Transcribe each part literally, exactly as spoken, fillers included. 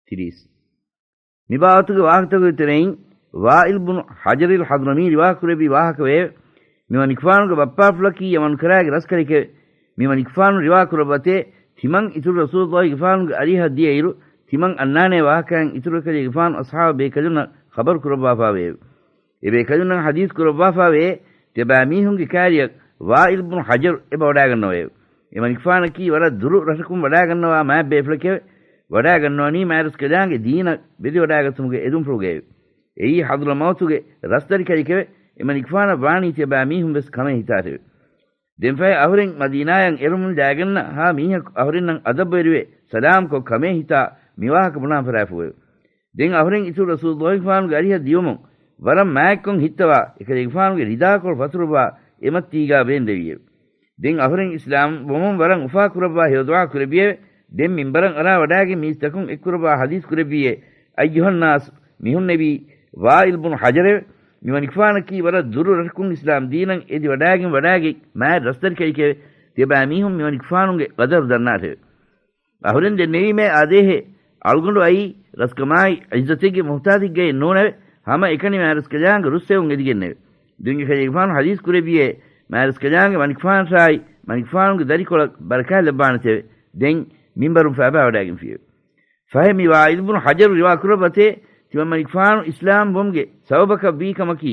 ތިރީސް. މި ބާވަތުގެ ވާހަކަތަކުގެ ތެރެއިން ވާއިލް ބުނު ޙަޖަރިލް ޙަޟްރަމީ ރިވާކުރެއްވި ވާހަކަވެއެވެ. މި މަނިކުފާނުގެ ބައްޕާފުޅަކީ ޔަމަނު ކަރާގެ ރަސްކަލެކެވެ. މި މަނިކުފާނު ރިވާކުރައްވަތޭ، ތިމަން އިތުރު ރަސޫލުއްލާހިގެފާނުގެ އަރިހަށް ދިޔައިރު، ތިމަން އަންނާނޭ ވާހަކައިން އިތުރު އެކަލޭގެފާނު އަޞްޙާބު ބޭކަލުންނަށް ޚަބަރު ކުރައްވާފާވެއެވެ. އެ ބޭކަލުންނަށް ޙަދީޘް ކުރައްވާފާވޭ، ތިޔަބައިމީހުންގެ ކާރިއަށް ވާއިލް ބުނު ޙަޖަރު އެބަ ވަޑާގަންނަވައެވެ. އެ މަނިކުފާނަކީ ވަރަށް ދުރު ރަށަކުން ވަޑާގަންނަވާ މާތް ބޭފުޅެކެވެ. ވަޑާގަންނަވަނީ މާތްރަސްކަލާނގެ ދީނަށް ވެދިވަޑާގަތުމުގެ އެދުންފުޅުގައެވެ. އެއީ ޙަޟްރަމައުތުގެ ރަސްތަރިކަލެކެވެ. އެ މަނިކުފާނަށް ވާނީ ތިޔަބައިމީހުން ވެސް ކަމޭ ހިތާށެވެ. ދެންފަހެ އަހުރެން މަދީނާޔަށް އެރުމުން ލާގަންނަ ހާ މީހަކު އަހުރެންނަށް އަދަބުވެރިވެ ސަލާމްކޮށް ކަމޭ ހިތާ މި ވާހަކަ ބުނާން ފަރާފުވެވެ. ދެން އަހުރެން އިތުރު ރަސޫލުއްލާހިގެފާނުގެ އަރިހަށް ދިޔުމުން ވަރަށް މާތްކޮށް ހިއްތަވާ، އެކަލޭގެފާނުގެ ރިދާކޮޅު ފަތުރުއްވާ އެމަތީގާ ވޭންދެވިއެވެ. ދެން އަހުރެން އިސްލާމް ވުމުން ވަރަށް އުފާކުރައްވާ ހެޔޮދުޢާ ކުރެއްވިއެވެ. ދެން މިންބަރަށް އަރާ ވަޑާގެން މީސްތަކުން އެއްކުރައްވާ ޙަދީޘް ކުރެއްވިއޭ، އައްޔުހައްނާސް، މީހުންނެވީ ވާއިލް ބުނު ޙަޖަރެވެ. މި މަނިކުފާނަކީ ވަރަށް ދުރު ރަށަކުން އިސްލާމް ދީނަށް އެދި ވަޑާގެން ވަޑާގަތް މާތް ރަސްތަރިކަލެކެވެ. ތިޔަބައިމީހުން މި މަނިކުފާނުގެ ޤަދަރު ދަންނާށެވެ. އަހުރެން ދެންނެވީމޭ އާދޭހޭ، އަޅުގަނޑު އައީ ރަސްކަމާއި ޢިއްޒަތެއްގެ މުޙްތާޖެއްގައެއް ނޫނެވެ. ހަމައެކަނި މާތްރަސްކަލާނގެ ރުއްސެވުން އެދިގެންނެވެ. ދުނިޔެކަލޭގެފާނު ޙަދީޘް ކުރެއްވިއޭ، މާތްރަސްކަލާނގެ މަނިކުފާނަށާއި މަނިކުފާނުގެ ދަރިކޮޅަށް ބަރަކާތް ލައްވާނެތެވެ. ދެން މިންބަރުން ފައިބާވަޑާގެންފިއެވެ. ފަހެ މި ވާއިލް ބުނު ޙަޖަރު ރިވާ ކުރައްވަތޭ، ތިމަން މަނިކުފާނު އިސްލާމް ވުމުގެ ސަބަބަކަށް ވީ ކަމަކީ،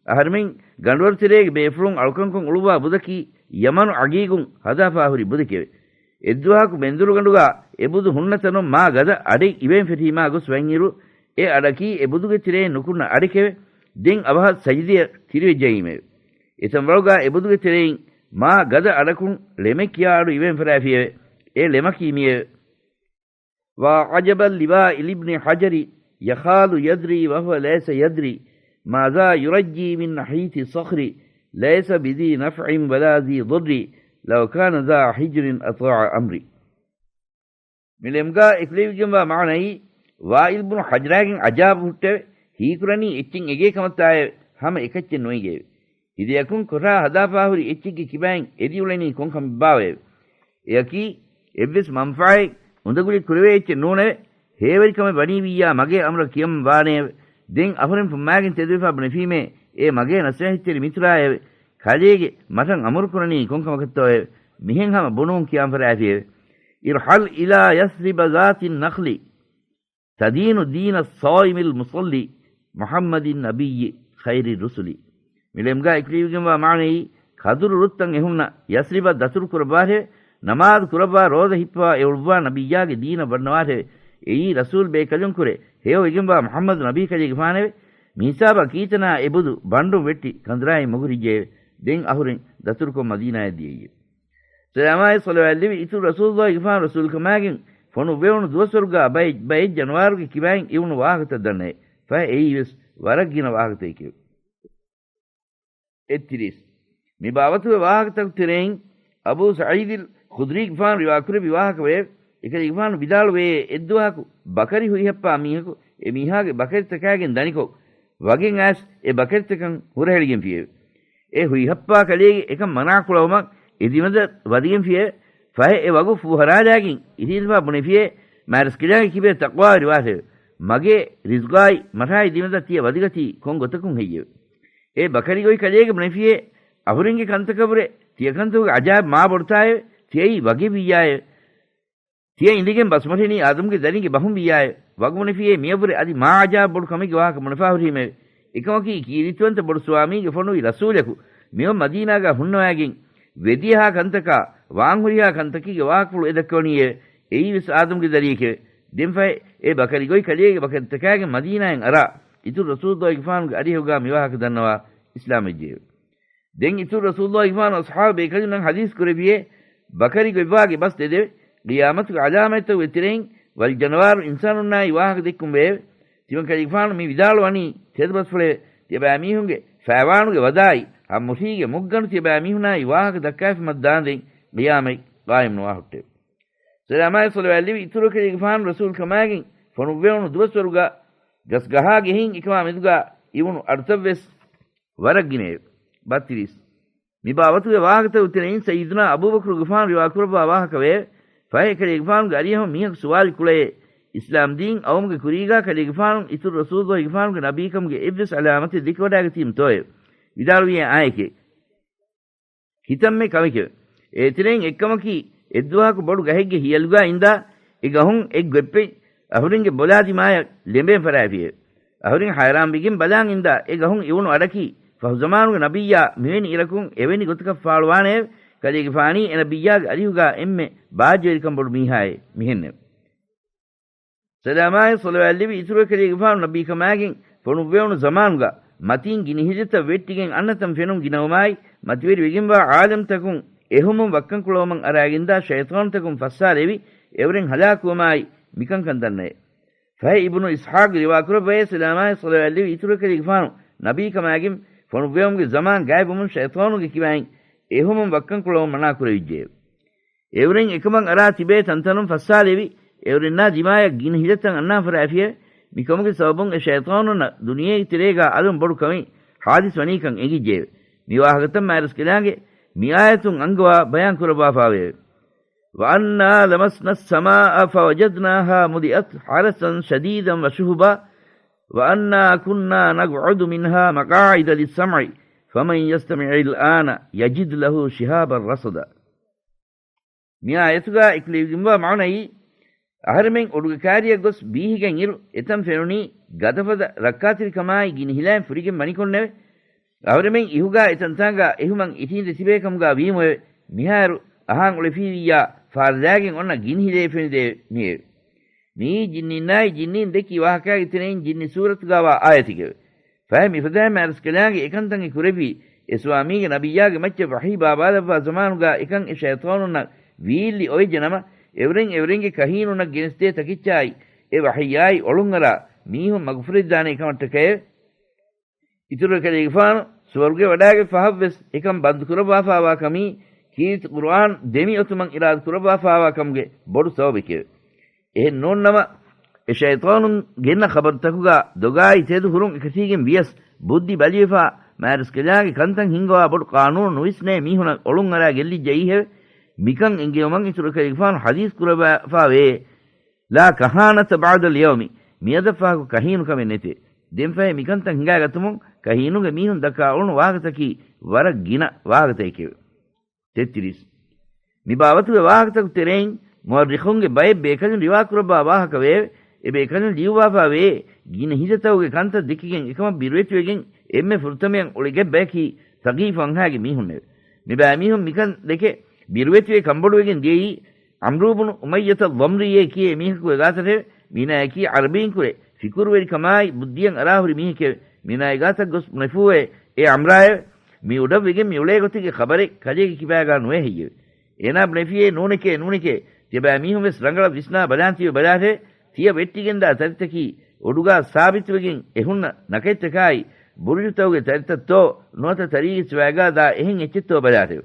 އަހަރެމެން ގަނޑުވަރުތެރޭގެ ބޭފުޅުން އަޅުކަންކޮށް އުޅުއްވާ ބުދަކީ ޔަމަނު ޢަގީގުން ހަދާފާ ހުރި ބުދެކެވެ. އެއްދުވަހަކު ބެނދުރުގަނޑުގާ އެ ބުދު ހުންނަ ތަނުން މާ ގަދަ އަޑެއް އިވޭން ފެށީމާ ގޮސް ވަންއިރު، އެ އަޑަކީ އެ ބުދުގެ ތެރެއިން ނުކުންނަ އަޑެކެވެ. ދެން އަވަހަށް ސަޖިދަޔަށް ތިރިވެއްޖައީމެވެ. އެތަންވަޅުގާ އެ ބުދުގެ ތެރެއިން މާ ގަދަ އަޑަކުން ޅެމެއް ކިޔާ އަޑު އިވޭން ފަރާފިއެވެ. އެ ޅެމަކީ މިއެވެ. وعجبا لوائل ابن حجر، يخال يدري وهو ليس يدري، ماذا يرجي من نحيت الصخر، ليس بذي نفع ولا ذي ضر، لو كان ذا حجر أطاع أمري. މި ޅެމްގާ އެކުލެވިގެންވާ މާނައީ، ވާއިލް ބުނު ޙަޖްރާގެން އަޖާބު ހުއްޓެވެ. ހީކުރަނީ އެއްޗެއް އެނގޭ ކަމަށްތާއެވެ. ހަމަ އެކައްޗެއް ނުއެނގެއެވެ. ހިދަޔަކުން ކޮށާ ހަދާފާހުރި އެއްޗެއްގެ ކިބައިން އެދިއުޅެނީ ކޮން ކަމެއްބާވައެވެ؟ އެއަކީ، އެއްވެސް މަންފާއެއް އުނދަގުލި ކުރެވޭ އެއްޗެއް ނޫނެވެ. ހޭވެރިކަމެއް ވަނީވިއްޔާ މަގޭ އަމުރަށް ކިޔަމަން ވާނެއެވެ. ދެން އަހުރެން ފުއްމާގެން ތެދުވެފާ ބުނެފީމޭ، އޭ މަގޭ ނަސޭހަތްތެރި މިތުރާއެވެ. ކަލޭގެ މަށަށް އަމުރު ކުރަނީ ކޮން ކަމަކަށްތޯއެވެ؟ މިހެން ހަމަ ބުނުވުން ކިޔާން ފަރާފިއެވެ. ارحل إلى يثرب ذات النخل، تدين دين الصائم المصلي محمد النبي خير الرسل. މި ޅެމްގާ އެކުލެވިގެންވާ މާނައީ، ކަދުރު ރުއްތަން އެހުންނަ ޔަސްރިބަށް ދަތުރު ކުރައްވާށެވެ. ނަމާދު ކުރައްވާ ރޯދަ ހިއްޕަވާ އެ އުޅުއްވާ ނަބިއްޔާގެ ދީނަށް ވަންނަވާށެވެ. އެއީ ރަސޫލް ބޭކަލުންކުރެ ހެޔޮވެގެންވާ މުޙައްމަދު ނަބީކަލޭގެފާނެވެ. މިހިސާބަށް ކީތަނާ އެ ބުދު ބަނޑުން ވެއްޓި ކަނދުރާއިން މުގުރިއްޖެއެވެ. ދެން އަހުރެން ދަތުރުކޮށް މަދީނާޔަށް ދިޔައީއެވެ. ސަލާމާއި ޞަލަވާތްލެވި އިތުރު ރަސޫލުއްލާހިގެފާނު ރަސޫލުކަމާގެން ފޮނުއްވެވުނު ދުވަސްވަރުގާ ބައެއް، ބައެއް ޖަނަވާރުގެ ކިބައިން އިވުނު ވާހަކަތައް ދަންނައެވެ. ފަހެ އެއީވެސް ވަރަށް ގިނަ ވާހަކަތަކެވެ. އެއްތިރީސް. މި ބާވަތުގެ ވާހަކަތަކުގެ ތެރެއިން އަބޫ ސަޢީދުލް ޚުދްރީގެފާނު ރިވާކުރެއްވި ވާހަކަވެއެވެ. އެކަލޭގެފާނު ވިދާޅުވެއޭ، އެއްދުވަހަކު ބަކަރި ހުއިހައްޕާ މީހަކު އެ މީހާގެ ބަކަރިތަކާގެން ދަނިކޮށް، ވަގެން އައިސް އެ ބަކަރިތަކަށް ހުރަހެޅިގެންފިއެވެ. އެ ހުއިހައްޕާ ކަލޭގެ އެކަން މަނާކުޅަވުމަށް އެދިމަދަށް ވަދެގެންފިއެވެ. ފަހެ އެ ވަގު ފޫހަރާލާގެން އިށީނދެފާ ބުނެފިއޭ، މާތްރަސްކަލާނގެ ކިބައިން ތަޤްވާވެރިވާށެވެ. މަގޭ ރިޒްޤާއި މަށާއި ދިމަދަށް ތިޔަ ވަދެގަތީ ކޮން ގޮތަކުން ހެއްޔެވެ؟ އެ ބަކަރި ގޮތް ކަލޭގެ ބުނެފިއޭ، އަހުރެންގެ ކަންތަކަށްވުރެ ތިޔަ ކަންތަކުގެ އަޖާއިބު މާ ބޮޑުތާއެވެ. ތިޔައީ ވަގެއް ވިއްޔާއެވެ. ތިޔަ އިނދެގެން ބަސްމަށެނީ އާދަމްގެ ދަރިންގެ ބަހުން ވިއްޔާއެވެ. ވަގު ބުނެފިއޭ މިއަށްވުރެ އަދި މާ އަޖާއިބު ބޮޑު ކަމެއްގެ ވާހަކަ ބުނެފާ ހުރީމެވެ. އެކަމަކީ ކީރިތިވަންތަ ބޮޑު ސުވާމީގެ ފޮނުވި ރަސޫލަކު މިއޮތް މަދީނާގާ ހުންނަވައިގެން ވެދިޔަހާ ކަންތަކާ، ވާންހުރިހާ ކަންތަކީގެ ވާހަކަފުޅު އެ ދައްކަވަނީއެވެ. އެއީވެސް އާދަމްގެ ދަރިއެކެވެ. ދެންފަހެ އެ ބަކަރި ގޮތް ކަލޭގެ ބަކަރިތަކާގެން މަދީނާއިން އަރާ، އިތުރު ރަސޫލުއްލާހިގެފާނުގެ އަރިހުގާ މި ވާހަކަ ދަންނަވާ އިސްލާމްވެއްޖެއެވެ. ދެން އިތުރު ރަސޫލުއްލާހިގެފާނު އަޞްޙާބު ބޭކަލުންނަށް ޙަދީޘް ކުރެއްވިއޭ، ބަކަރި ގޮތްވާގެ ބަސް ދެދެވެ. ޤިޔާމަތުގެ ޢަލާމަތްތަކުގެ ތެރެއިން ވަލްޖަނަވާރު އިންސާނުންނާއި ވާހަކަ ދެއްކުން ވެއެވެ. ތިމަން ކަލޭގެފާނު މި ވިދާޅުވަނީ ތެދުބަސްފުޅެވެ. ތިޔަބައިމީހުންގެ ފައިވާނުގެ ވަދާއި ހަމަ މުށީގެ މުއްގަނޑު ތިޔަބައިމީހުނާއި ވާހަކަ ދައްކާފަ މައްދާންދެން ޤިޔާމަތް ޤާއިމްނުވާ ހުއްޓެވެ. ސަލާމާއި ޞަލަވާތްލެވި އިތުރު ކަލޭގެފާނު ރަސޫލުކަމާގެން ފޮނުއްވެވުނު ދުވަސްވަރުގާ ގަސްގަހާގެ ހިތް އެކަމާ މެދުގާ އިވުނު އަޑުތައްވެސް ވަރަށް ގިނައެވެ. ބައްތިރީސް. މި ބާވަތުގެ ވާހަކަތަކުގެ ތެރެއިން ސައްޔިދުނާ އަބޫބަކުރުގެފާނު ރިވާކުރައްވާ ވާހަކަވެއެވެ. ފަހެ އެކަލޭގެފާނުގެ އަރިހަށް މީހަކު ސުވާލު ކުޅައޭ، އިސްލާމް ދީން އައުމުގެ ކުރީގާ ކަލޭގެފާނު އިތުރު ރަސޫލުގެފާނުގެ ނަބީކަމުގެ އެއްވެސް އަލާމަތެއް ދެކިވަޑާގަތީމަ ތޯއެވެ؟ ވިދާޅުވިޔޭ އާއެކޭ. ކިތަންމެ ކަމެކެވެ. އޭތެރެއިން އެއްކަމަކީ، އެއްދުވަހަކު ބޮޑު ގަހެއްގެ ހިޔަލުގާ އިންދާ، އެ ގަހުން އެއް ގޮތްޕެއް އަހުރެންގެ ބޮލާ ދިމާޔަށް ލެނބޭން ފަރާފިއެވެ. އަހުރެން ހައިރާންވެގެން ބަލާން އިންދާ، އެ ގަހުން އިވުނު އަޑަކީ، ފަހުޒަމާނުގެ ނަބިއްޔާ މިވެނި އިރަކުން އެވެނި ގޮތަކަށް ފާޅުވާނެއެވެ. ކަލޭގެފާނީ އެ ނަބިއްޔާގެ އަރިހުގާ އެންމެ ބާއްޖަވެރިކަން ބޮޑު މީހާއޭ މިހެންނެވެ. ސަލާމާއި ޞަލަވާތްލެވި އިތުރު ކަލޭގެފާނު ނަބީކަމާގެން ފޮނުއްވެވުނު ޒަމާނުގަ މަތީން ގިނަ ހިލަތައް ވެއްޓިގެން އަންނަތަން ފެނުން ގިނަވުމާއި، މަތިވެރިވެގެންވާ އާލަމްތަކުން އެހުމުން ވައްކަންކުޅަވުމަށް އަރާގެންދާ ޝައިޠާނުތަކުން ފައްސާލެވި، އެއުރެން ހަލާކުވުމާއި މިކަންކަން ދަންނައެވެ. ފަހެ އިބްނު އިސްޙާޤް ރިވާކުރައްވައޭ، ސަލާމާއި ޞަލަވާތްލެވި އިތުރު ކަލޭގެފާނު ނަބީކަމާގެން ފޮނުއްވެވުމުގެ ޒަމާން ގާތްވުމުން ޝައިޠާނުގެ ކިބައިން އެހުމުން ވައްކަންކުޅަވުން މަނާކުރެވިއްޖެއެވެ. އެއުރެން އެކަމަށް އަރާ ތިބޭ ތަންތަނުން ފައްސާލެވި، އެއުރެންނާ ދިމާޔަށް ގިނަ ހިލަތައް އަންނާން ފަރާފިއެވެ. މިކަމުގެ ސަބަބުން އެ ޝައިޠާނުންނަށް ދުނިޔޭގެ ތެރޭގާ އަލުން ބޮޑު ކަމެއް ޙާދިސް ވަނީކަން އެނގިއްޖެއެވެ. މި ވާހަކަތައް މާތްރަސްކަލާނގެ މި އާޔަތުން އަންގަވާ ބަޔާން ކުރައްވާފާވެއެވެ. وَأَنَّا لَمَسْنَا السَّمَاءَ فَوَجَدْنَاهَا مُلِئَتْ حَرَسًا شَدِيدًا وَشُهُبًا وَأَنَّا كُنَّا نَقْعُدُ مِنْهَا مَقَاعِدَ لِلسَّمْعِ فَمَنْ يَسْتَمِعِ الْآنَ يَجِدْ لَهُ شِهَابًا رَصَدًا. މި އާޔަތުގާ އެކުލެވިގެންވާ މާނައީ، އަހަރެމެން އޮޑުގެ ކާރިއަށް ގޮސް ބީހިގެން އިރު، އެތަން ފެނުނީ ގަދަފަދަ ރައްކާތެރިކަމާއި ގިނަ ހިލައިން ފުރިގެން ވަނިކޮށްނެވެ. އަހަރެމެން އިހުގާ އެތަންތާނގާ އެހުމަށް އިށީނދެ ތިބޭ ކަމުގާ ވީމުއެވެ. މިހާރު އަހާން އުޅެފީވިއްޔާ ފާރަލާގެން އޮންނަ ގިނަ ހިލައެއް ފެނިދެވެ މިއެވެ. މިއީ ޖިންނީންނާއި ޖިންނީން ދެއްކި ވާހަކާގެ ތެރެއިން ޖިންނި ސޫރަތުގާވާ އާޔަތެކެވެ. ފަހެ މިފަދައިން މާތްރަސްކަލާނގެ އެކަންތައް އެ ކުރެއްވީ، އެ ސުވާމީގެ ނަބިއްޔާގެ މައްޗަށް ވަޙީ ބާބާލައްވާ ޒަމާނުގާ އެކަން އެ ޝައިޠާނުންނަށް ވީއްލި އޮވެއްޖެ ނަމަ، އެއުރެން އެއުރެންގެ ކަހީނުންނަށް ގެނެސްދޭ ތަކެއްޗާއި އެ ވަޙީއާއި އޮޅުންއަރާ މީހުން މަގުފުރެއްދާނޭ ކަމަށްޓަކައެވެ. އިތުރު ކަލޭގެފާނު ސުވަރުގެ ވަޑާގެ ފަހަށްވެސް އެކަން ބަންދު ކުރައްވާފާވާ ކަމީ، ކީރިތި ޤުރުއާން ދެމި އޮތުމަށް އިރާދަ ކުރައްވާފާވާ ކަމުގެ ބޮޑު ސަބަބެކެވެ. އެހެން ނޫން ނަމަ، އެ ޝައިޠާނުން ގެންނަ ޚަބަރުތަކުގާ ދޮގާއި ތެދު ހުރުން އެކަށީގެން ވިޔަސް، ބުއްދި ބަލިވެފާ، މާތްރަސްކަލާނގެ ކަންތައް ހިންގަވާ ބޮޑު ޤާނޫނު ނުވިސްނޭ މީހުނަށް އޮޅުންއަރާ ގެއްލިއްޖައީހެވެ. މިކަން އެންގެވުމަށް އިތުރު ކަލޭގެފާނު ޙަދީޘް ކުރައްވާފާވޭ، لا كهانة بعد اليوم، މިއަދަށްފަހަކު ކަހީނުކަމެއް ނެތޭ. ދެންފަހެ މިކަންތައް ހިނގާގަތުމުން ކަހީނުގެ މީހުން ދައްކާ އުޅުނު ވާހަކަތަކީ ވަރަށް ގިނަ ވާހަކަތަކެކެވެ. ތެއްތިރީސް. މި ބާވަތުގެ ވާހަކަތަކު ތެރެއިން މުއައްރިޚުންގެ ބައެއް ބޭކަލުން ރިވާކުރައްވާ ވާހަކަ ވެއެވެ. އެ ބޭކަލުން ލިޔުއްވާފާ ވެއޭ، ގިނަ ހިލަތަކުގެ ކަންތައް ދެކިގެން އެކަމަށް ބިރުވެތިވެގެން އެންމެ ފުރަތަމަޔަށް އުޅިގެން ބަޔަކީ ސަޤީފު ވަންހާގެ މީހުންނެވެ. މި ބައިމީހުން މިކަން ދެކެ ބިރުވެތިވެ ކަންބޮޑުވެގެން ދިޔައީ ޢަމްރޫ ބުނު އުމައްޔަތަ ޟަމްރީއޭ ކިޔޭ މީހަކުގެ ގާތަށެވެ. މީނާޔަކީ ޢަރަބީންކުރެ ފިކުރުވެރިކަމާއި ބުއްދިއަށް އަރާހުރި މީހެކެވެ. މީނާގެ ގާތަށް ގޮސް ބުނެފޫއޭ، އޭ ޢަމްރާއެވެ. މި އުޑަށްވެގެން މި އުޅޭގޮތެއްގެ ޚަބަރެއް ކަލޭގެ ކިބާގާ ނުވޭ ހެއްޔެވެ؟ އޭނާ ބުނެފިއޭ ނޫނެކޭ، ނޫނެކޭ. ތިޔަބައިމީހުން ވެސް ރަނގަޅަށް ވިސްނާ ބަލާން ތިބެ ބަލާށެވެ. ތިޔަ ވެއްޓިގެންދާ ތަރިތަކީ އުޑުގާ ސާބިތުވެގެން އެ ހުންނަ ނަކަތްތަކާއި ބުރުޖުތަކުގެ ތަރިތައްތޯ ނުވަތަ ތަރީގެ ސިވާއިގާ ދާ އެހެން އެއްޗެއްތޯ ބަލާށެވެ.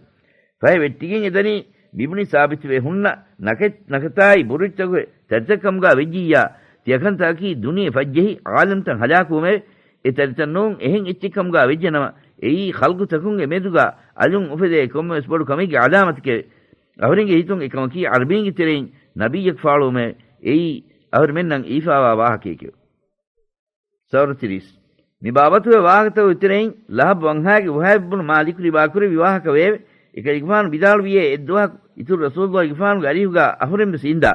ފަހެ ވެއްޓިގެން އެދަނީ މިބުނި ސާބިތުވެ ހުންނަ ނަކަތް، ނަކަތާއި ބުރުޖުތަކުގެ ތަރިތައް ކަމުގާ ވެއްޖިއްޔާ، ތިޔަކަންތަކަކީ ދުނިޔެ ފައްޖެހި އާލަމްތައް ހަލާކުވުމެވެ. އެ ތަރިތައް ނޫން އެހެން އެއްޗެއް ކަމުގާ ވެއްޖެނަމަ، އެއީ ޚަލްޤުތަކުންގެ މެދުގާ އަލުން އުފެދޭ ކޮންމެވެސް ބޮޑު ކަމެއްގެ ޢަލާމަތެކެވެ. އަހުރެންގެ ހިތުން އެކަމަކީ ޢަރަބީންގެ ތެރެއިން ނަބިއްޔަކު ފާޅުވުމެވެ. އެއީ އަހުރެމެންނަށް އީފާވާ ވާހަކައެކެވެ. ސައުރަ ތިރީސް. މި ބާވަތުގެ ވާހަކަތަކުގެ ތެރެއިން ލަހަބް ވަންހާގެ ވުހައިބް ބުނު މާލިކު ރިވާކުރެއްވި ވާހަކަ ވެއެވެ. އެކަލޭގެފާނު ވިދާޅުވިއޭ، އެއްދުވަހަކު އިތުރު ރަސޫލުއްލާހިގެފާނުގެ އަރިހުގާ އަހުރެން ވެސް އިންދާ.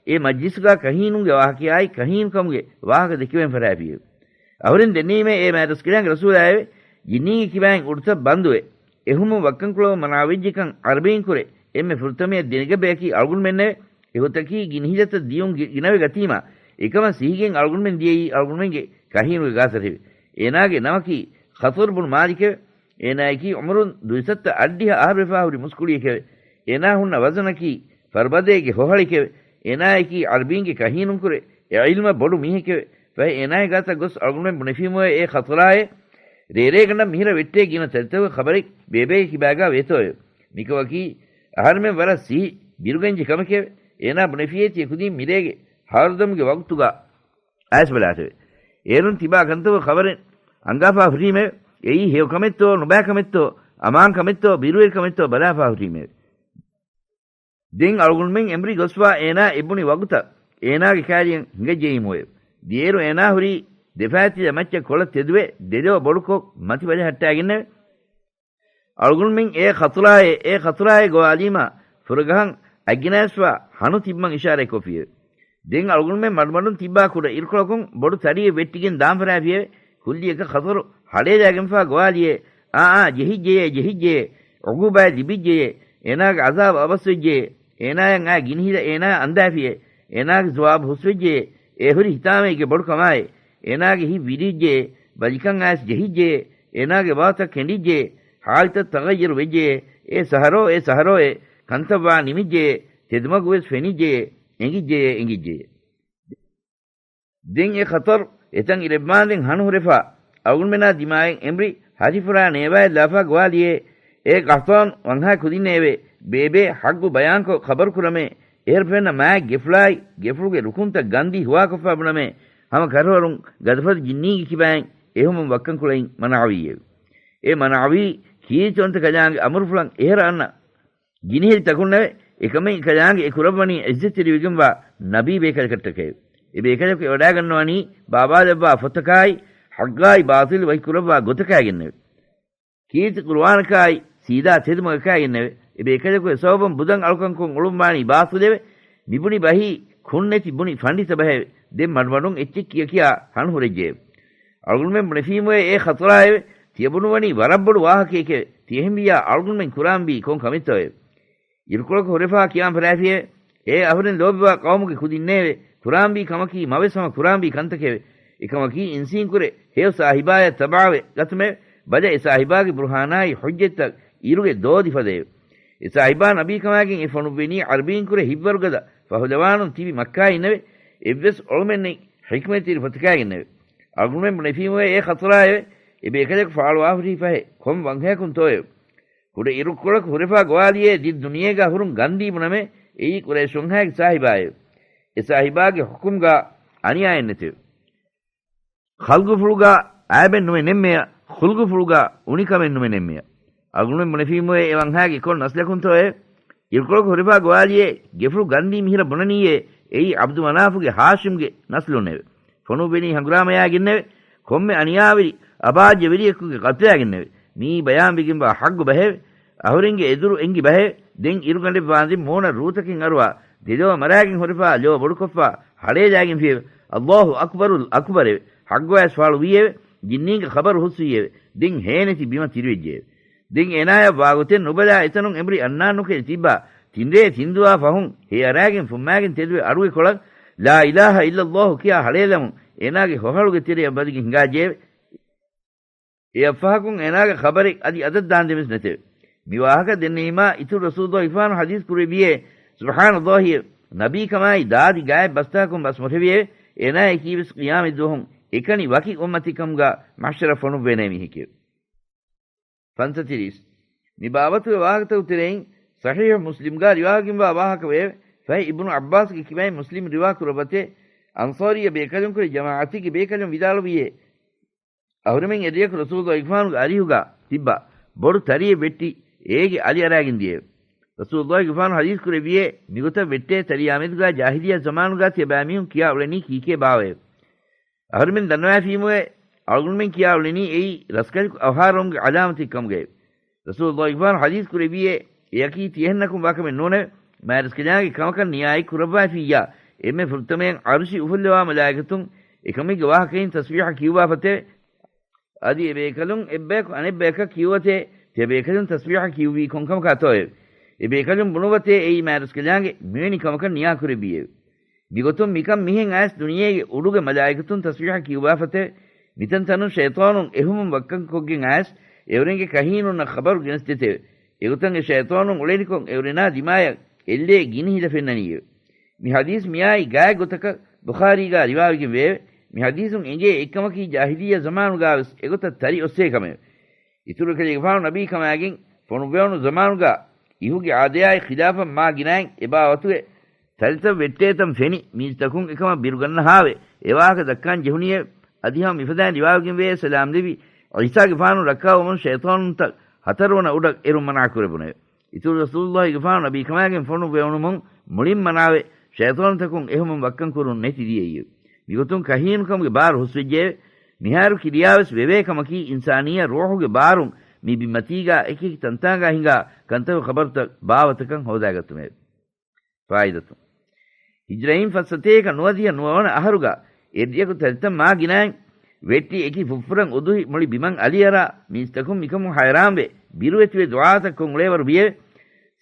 އެ މަޖްލިސުގާ ކަހީނުންގެ ވާހަކަޔާއި ކަހީނުކަމުގެ ވާހަކަ ދެކެވެން ފަރާފިއެވެ. އަހުރެން ދެންނެވީމޭ އޭ މާތްރަސްކަލާނގެ ރަސޫލާއެވެ. ޖިންނީންގެ ކިބައިން އުޑުތައް ބަންދުވެ، އެހުމުން ވައްކަންކުޅަވުން މަނާވެއްޖެކަން ޢަރަބީންކުރެ އެންމެ ފުރަތަމަޔަށް ދެނެގަތް ބަޔަކީ އަޅުގަނޑުމެންނެވެ. އެގޮތަކީ ގިނަ ހިލަތައް ދިޔުން ގި-، ގިނަވެ ގަތީމާ، އެކަމަށް ސިހިގެން އަޅުގަނޑުމެން ދިޔައީ އަޅުގަނޑުމެންގެ ކަހީނުގެ ގާތަށެވެ. އޭނާގެ ނަމަކީ ޚަޠަރު ބުނު މާލިކެވެ. އޭނާޔަކީ ޢުމުރުން ދުއިސައްތަ އަށްޑިހަ އަހަރުވެފާ ހުރި މުސްކުޅިއެކެވެ. އޭނާ ހުންނަ ވަޒަނަކީ ފަރުބަދައިގެ ހޮހަޅެކެވެ. އޭނާޔަކީ ޢަރަބީންގެ ކަހީނުންކުރެ އެ ޢިލްމަށް ބޮޑު މީހެކެވެ. ފަހެ އޭނާގެ ގާތަށް ގޮސް އަޅުގަނޑުމެން ބުނެފީމުއޭ، އޭ ޚަޠަރާއޭ، ރޭރޭގަނޑަށް މިހިރަ ވެއްޓޭ ގިނަ ތަރިތަކުގެ ޚަބަރެއް ބޭބޭގެ ކިބާގާ ވޭތޯއެވެ. މިކަމަކީ އަހަރެމެން ވަރަށް ސިހި ބިރުގަންޖެހި ކަމެކެވެ. އޭނާ ބުނެފިއޭ ތިޔަ ކުދިން މިރޭގެ ހަވަރުދަމުގެ ވަގުތުގަ އައިސް ބަލާށެވެ. އޭރުން ތިބާ ކަންތަކުގެ ޚަބަރެއް އަންގާފާ ހުރީމެވެ. އެއީ ހެޔޮ ކަމެއްތޯ، ނުބައި ކަމެއްތޯ، އަމާން ކަމެއްތޯ، ބިރުވެރި ކަމެއްތޯ ބަލާފާ ހުރީމެވެ. ދެން އަޅުގަނޑުމެން އެނބުރި ގޮސްފާ އޭނާ އެބުނި ވަގުތަށް އޭނާގެ ކާރިއަށް ހިނގައްޖެއީމުއެވެ. ދިޔައިރު އޭނާ ހުރީ ދެފައިތިލަ މައްޗަށް ކޮޅަށް ތެދުވެ، ދެލޯ ބޮޑުކޮށް މަތި ބަލަހައްޓާގެންނެވެ. އަޅުގަނޑުމެން އޭ ޚަތުރާއޭ، އޭ ޚަތުރާއޭ ގޮވާލީމާ، ފުރަގަހަން އަތްގެނައިސްފާ ހަނު ތިބްމަން އިޝާރަތްކޮށްފިއެވެ. ދެން އަޅުގަނޑުމެން މަޑުމަޑުން ތިއްބާ ކުޑަ އިރުކޮޅަކުން ބޮޑު ތަރިއެއް ވެއްޓިގެން ދާންފަރާފިއެވެ. ކުއްލިއަކަށް ޚަތަރު ހަޅޭލާގެންފާ ގޮވާލިއޭ، އާ، އާ، ޖެހިއްޖެޔޭ، ޖެހިއްޖެޔޭ، ޢުޤޫބާތް ލިބިއްޖެޔޭ، އޭނާގެ ޢަޒާބު އަވަސްވެއްޖެޔޭ، އޭނާޔަށް އާ ގިނިހިލަ އޭނާ އަންދާފިއޭ، އޭނާގެ ޒުވާބު ހުސްވެއްޖެޔޭ، އޭ ހުރި ހިތާމައެއްގެ ބޮޑު ކަމާއޭ، އޭނާގެ ހިތް ވިލިއްޖެޔޭ، ބަލިކަން އައިސް ޖެހިއްޖެޔޭ، އޭނާގެ ވާހަކަ ކެނޑިއްޖެޔޭ، ޙާލުތައް ތަޣައްޔަރު ވެއްޖެޔޭ، އޭ ސަހަރޯ، އޭ ސަހަރޯއޭ، ކަންތައްވާ ނިމިއްޖެޔޭ، ތެދުމަގުވެސް ފެނިއްޖެޔޭ، އެނގިއްޖެޔޭ، އެނގިއްޖެޔޭ. ދެން އެ ޚަތަރު އެތަން އިރެއްވާންދެން ހަނުހުރެފާ، އަޅުގަނޑުމެނާ ދިމާއަށް އެނބުރި ހަށިފުރާ ނޭވާއެއް ލާފާ ގޮވާލިއޭ، އޭ ޤަޙްޠާން ވަންހާ ކުދިންނޭވެ! ބޭބޭ، ޙައްޤު ބަޔާންކޮށް ޚަބަރު ކުރަމޭ! އެހެރަ ފެންނަ މާތް ގެފުޅާއި، ގެފުޅުގެ ރުކުންތައް ގަންދީ ހުވާކޮށްފާ ބުނަމޭ! ހަމަ ކަށަވަރުން ގަދަފަދަ ޖިންނީގެ ކިބައިން އެހުމުން ވައްކަންކުޅައިން މަނާވީއެވެ. އޭ މަނާވީ! ކީރިތިވަންތަ ކަލާނގެ އަމުރުފުޅަށް އެހެރަ އަންނަ ގިނިހެދި ތަކުންނެވެ. އެކަމެއް އެކަލާނގެ އެ ކުރައްވަނީ ޢިއްޒަތްތެރިވެގެންވާ ނަބީ ބޭކަލަކަށްޓަކައެވެ. އެ ބޭކަލަކު އެވަޑާގަންނަވަނީ ބާބާލައްވާ ފޮތަކާއި، ޙައްޤާއި ބާޠިލު ވަކި ކުރައްވާ ގޮތަކާގެންނެވެ. ކީރިތި ޤުރުއާނަކާއި، ސީދާ ތެދުމަގަކާގެންނެވެ. އެ ބޭކަލަކު އެ ސަބަބުން ބުދަން އަޅުކަންކޮށް އުޅުންވާނީ ބާޠިލެވެ. މިބުނި ބަހީ ކުންނެތި ބުނި ފަންޑިތަ ބަހެވެ. ދެން މަޑުމަޑުން އެއްޗެއް ކިޔަކިޔާ ހަނު ހުރެއްޖެއެވެ. އަޅުގަނޑުމެން ބުނެފީމުއޭ އޭ ޚަތުރާއެވެ. ތިޔަބުނުވަނީ ވަރަށްބޮޑު ވާހަކައެކެވެ. ތިޔަހެންވިއްޔާ އަޅުގަނޑުމެން ކުރާންވީ ކޮން ކަމެއްތޯއެވެ؟ އިރުކޮޅަކު ހުރެފާ ކިޔާން ފަރާފިއެވެ. އޭ އަހުރެން ލޯބިވާ ޤައުމުގެ ކުދިންނޭވެ! ކުރާންވީ ކަމަކީ މަވެސް ހަމަ ކުރާންވީ ކަންތަކެވެ. އެކަމަކީ އިންސީންކުރެ ހެޔޮ ސާހިބާޔަށް ތަބަޢަވެ ގަތުމެވެ. ބަލަ އެ ސާހިބާގެ ބުރުހާނާއި ޙުއްޖަތްތައް އިރުގެ ދޯދި ފަދައެވެ. އެ ސާހިބާ ނަބީކަމާގެން އެ ފޮނުއްވެނީ ޢަރަބީންކުރެ ހިތްވަރުގަދަ ފަހުލަވާނުން ތިބި މައްކާއިންނެވެ. އެއްވެސް އޮޅުމެއްނެތް ޙިކްމަތްތެރި ފޮތަކާގެންނެވެ. އަޅުގަނޑުމެން ބުނެފީމުއޭ އޭ ޚަތުރާއެވެ. އެ ބޭކަލަކު ފާޅުވާހުރީ ފަހެ ކޮން ވަންހަޔަކުންތޯއެވެ؟ ކުޑަ އިރުކޮޅަކު ހުރެފާ ގޮވާލިއޭ ދިއް ދުނިޔޭގާ ހުރުން ގަންދީ ބުނަމޭ އެއީ ޤުރައިޝް ވަންހާގެ ސާހިބާއެވެ. އެ ސާހިބާގެ ޙުކުމްގާ އަނިޔާއެއް ނެތެވެ. ޚަލްޤުފުޅުގާ އައިބެއް ނުމެ ނެންމެޔަ، ޚުލްޤުފުޅުގާ އުނިކަމެއް ނުމެ ނެންމެޔަ. އަޅުގަނޑުމެން ބުނެފީމުއޭ އެ ވަންހާގެ ކޮން ނަސްލަކުންތޯއެވެ؟ އިރުކޮޅަކު ހުރެފާ ގޮވާލިއޭ ގެފުޅު ގަންދީ މިހިރަ ބުނަނީއޭ އެއީ ޢަބްދު މަނާފުގެ ހާޝިމްގެ ނަސްލުންނެވެ. ފޮނުއްވެނީ ހަނގުރާމަޔާގެންނެވެ. ކޮންމެ އަނިޔާވެރި އަބާއްޔަވެރިޔަކުގެ ޤަތްލާގެންނެވެ. މިއީ ބަޔާންވެގެންވާ ޙައްޤު ބަހެވެ. އަހުރެންގެ އެދުރު އެނގި ބަހެވެ. ދެން އިރުގަނޑެއްވާންދެން މޫނަށް ރޫތަކެއް އަރުވާ ދެލޯ މަރާގެން ހުރެފާ ލޯ ބޮޑުކޮށްފާ ހަޅޭލާގެންފިއެވެ. ﷲ އަކްބަރުލް އަކްބަރެވެ. ޙައްޤުވެސް ފާޅުވީއެވެ. ޖިންނީންގެ ޚަބަރު ހުސްވީއެވެ. ދެން ހޭނެތި ބިމަށް ތިރިވެއްޖެއެވެ. ދެން އޭނާޔަށް ވާގޮތެއް ނުބަލާ އެތަނުން އެނބުރި އަންނާންނުކެރި ތިއްބާ ތިންރޭ ތިންދުވާ ފަހުން ހެޔަރާގެން ފުއްމާގެން ތެދުވެ އަޑުގެ ކޮޅަށް ލާ އިލާހަ އިއްލައްލާހު ކިޔާ ހަޅޭލަމުން އޭނާގެ ހޮހަޅުގެ ތެރެއަށް ވަދެގެން ހިނގާއްޖެއެވެ. އެއަށްފަހަކުން އޭނާގެ ޚަބަރެއް އަދި އަދަށް ދާންދެންވެސް ނެތެވެ. މި ވާހަކަ ދެންނެވީމާ އިތުރު ރަސޫލުއްލާހިގެފާނު ޙަދީޘް ކުރެއްވިއޭ، ސުބްޙާނައްލާހިއެވެ. ނަބީކަމާއި ދާދި ގާތް ބަސްތަކަކުން ބަސް މޮށެވިއެވެ. އޭނާޔަކީވެސް ޤިޔާމަތްދުވަހުން އެކަނި ވަކި އުއްމަތެއްކަމުގާ މަޙްޝަރަށް ފޮނުއްވޭނޭ މީހެކެވެ. ފަންސަތިރީސް. މި ބާވަތުގެ ވާހަކަތަކުގެ ތެރެއިން ޞަޙީޙު މުސްލިމްގާ ރިވާވެގެންވާ ވާހަކަވެއެވެ. ފަހެ އިބްނު ޢައްބާސްގެ ކިބައިން މުސްލިމް ރިވާ ކުރައްވަތޭ، އަންޞާރިއްޔަ ބޭކަލުންކުރެ ޖަމާޢަތެއްގެ ބޭކަލުން ވިދާޅުވިއޭ، އަހުރެމެން އެރެއަކު ރަސޫލުއްލާހިގެފާނުގެ އަރިހުގާ ތިއްބާ ބޮޑު ތަރިއެއް ވެއްޓި އޭގެ އަލި އަރާގެން ދިޔައެވެ. ރަސޫލުއްލާހިގެފާނު ޙަދީޘް ކުރެއްވިއޭ، މިގޮތަށް ވެއްޓޭ ތަރިއާމެދުގާ ޖާހިލިއްޔާ ޒަމާނުގާ ތިޔަބައިމީހުން ކިޔާ އުޅެނީ ކީކޭ ބާވައެވެ. އަހުރެމެން ދަންނަވައިފީމުއޭ، އަޅުގަނޑުމެން ކިޔާ އުޅެނީ އެއީ ރަސްކަލަކު އަވަހާރަވުމުގެ ޢަލާމަތެއް ކަމުގައެވެ. ރަސޫލުއްލާހިގެފާނު ޙަދީޘް ކުރެއްވިއޭ، އެއަކީ ތިޔަހެންނަކުން ވާކަމެއް ނޫނެވެ. މާތްރަސްކަލާނގެ ކަމަކަށް ނިޔާއެއް ކުރައްވައިފިއްޔާ، އެންމެ ފުރަތަމަޔަށް ޢަރުޝި އުފުއްލަވާ މަލާއިކަތުން އެކަމެއްގެ ވާހަކައިން ތަސްބީޙަ ކިޔުއްވާފަތެވެ. އަދި އެބޭކަލުން އެއްބަޔަކު އަނެއްބަޔަކަށް ކިޔުވަތޭ، ތިޔަބޭކަލުން ތަސްބީޙަ ކިޔުއްވީ ކޮންކަމަކާތޯއެވެ. އެބޭކަލުން ބުނުއްވަތޭ އެއީ މާތްރަސްކަލާނގެ މިވެނި ކަމަކަށް ނިޔާކުރެއްވިއެވެ. މިގޮތުން މިކަން މިހެން އައިސް ދުނިޔޭގެ އުޑުގެ މަލާއިކަތުން ތަސްބީޙަ ކިޔުއްވާފަތެވެ. މިތަންތަނުން ޝައިޠާނުން އެހުމުން ވައްކަންކޮށްގެން އައިސް އެއުރެންގެ ކަހީނުންނަށް ޚަބަރު ގެނެސްދޭތެވެ. އެގޮތަށް އެ ޝައިޠާނުން އުޅެނިކޮށް އެއުރެނާ ދިމާޔަށް އެއްލޭ ގިނިހިލަ ފެންނަނީއެވެ. މި ޙަދީޘް މިއާއި ގާތް ގޮތަކަށް ބުޚާރީގާ ރިވާވެގެން ވެއެވެ. މި ޙަދީޘުން އެނގޭ އެއްކަމަކީ ޖާހިލިއްޔާ ޒަމާނުގާވެސް އެގޮތަށް ތަރި އޮއްސޭ ކަމެވެ. އިތުރު ކަލޭގެފާނު ނަބީކަމާގެން ފޮނުއްވެވުނު ޒަމާނުގާ އިހުގެ އާދަޔާއި ޚިލާފަށް މާ ގިނައިން އެބާވަތުގެ ތަރިތައް ވެއްޓޭތަން ފެނި މީސްތަކުން އެކަމަށް ބިރުގަންނަހާވެ، އެ ވާހަކަ ދައްކާން ޖެހުނީއެވެ. އަދި ހަމަ މިފަދައިން ރިވާވެގެންވޭ، ސަލާމް ލެއްވި ޢީސާގެފާނު ރައްކާވަމުން ޝައިޠާނުންތައް ހަތަރުވަނަ އުޑަށް އެރުން މަނާ ކުރެވުނެވެ. އިތުރު ރަސޫލުއްލާހިގެފާނު ނަބީކަމާގެން ފޮނުއްވެވުނުމުން މުޅިން މަނާވެ، ޝައިޠާނުތަކުން އެހުމުން ވައްކަން ކުރުން ނެތި ދިޔައީ. މިގޮތުން ކަހީނުކަމުގެ ބާރު ހުސްވެއްޖެއެވެ. މިހާރު ކިރިޔާވެސް ވެވޭ ކަމަކީ، އިންސާނިއްޔަ ރޫޙުގެ ބާރުން މި ބިންމަތީގާ އެކިއެކި ތަންތާނގާ ހިނގާ ކަންތައް ޚަބަރުތައް ބާވަތަކަށް ހޯދާގަތުމެވެ. ފާއިދަތު. ހިޖްރައިން ފަސްސަތޭކަ ނުވަދިހަ ނުވަވަނަ އަހަރުގަ އެއްރެއަކު ތަރިތައް މާ ގިނައިން ވެއްޓި އެކި ފުށްފުރަން އުދުހި މުޅި ބިމަން އަލިއަރާ މީސްތަކުން މިކަމުން ހައިރާންވެ ބިރުވެތިވެ ދުޢާތައް ކޮށް އުޅޭވަރު ވިއެވެ.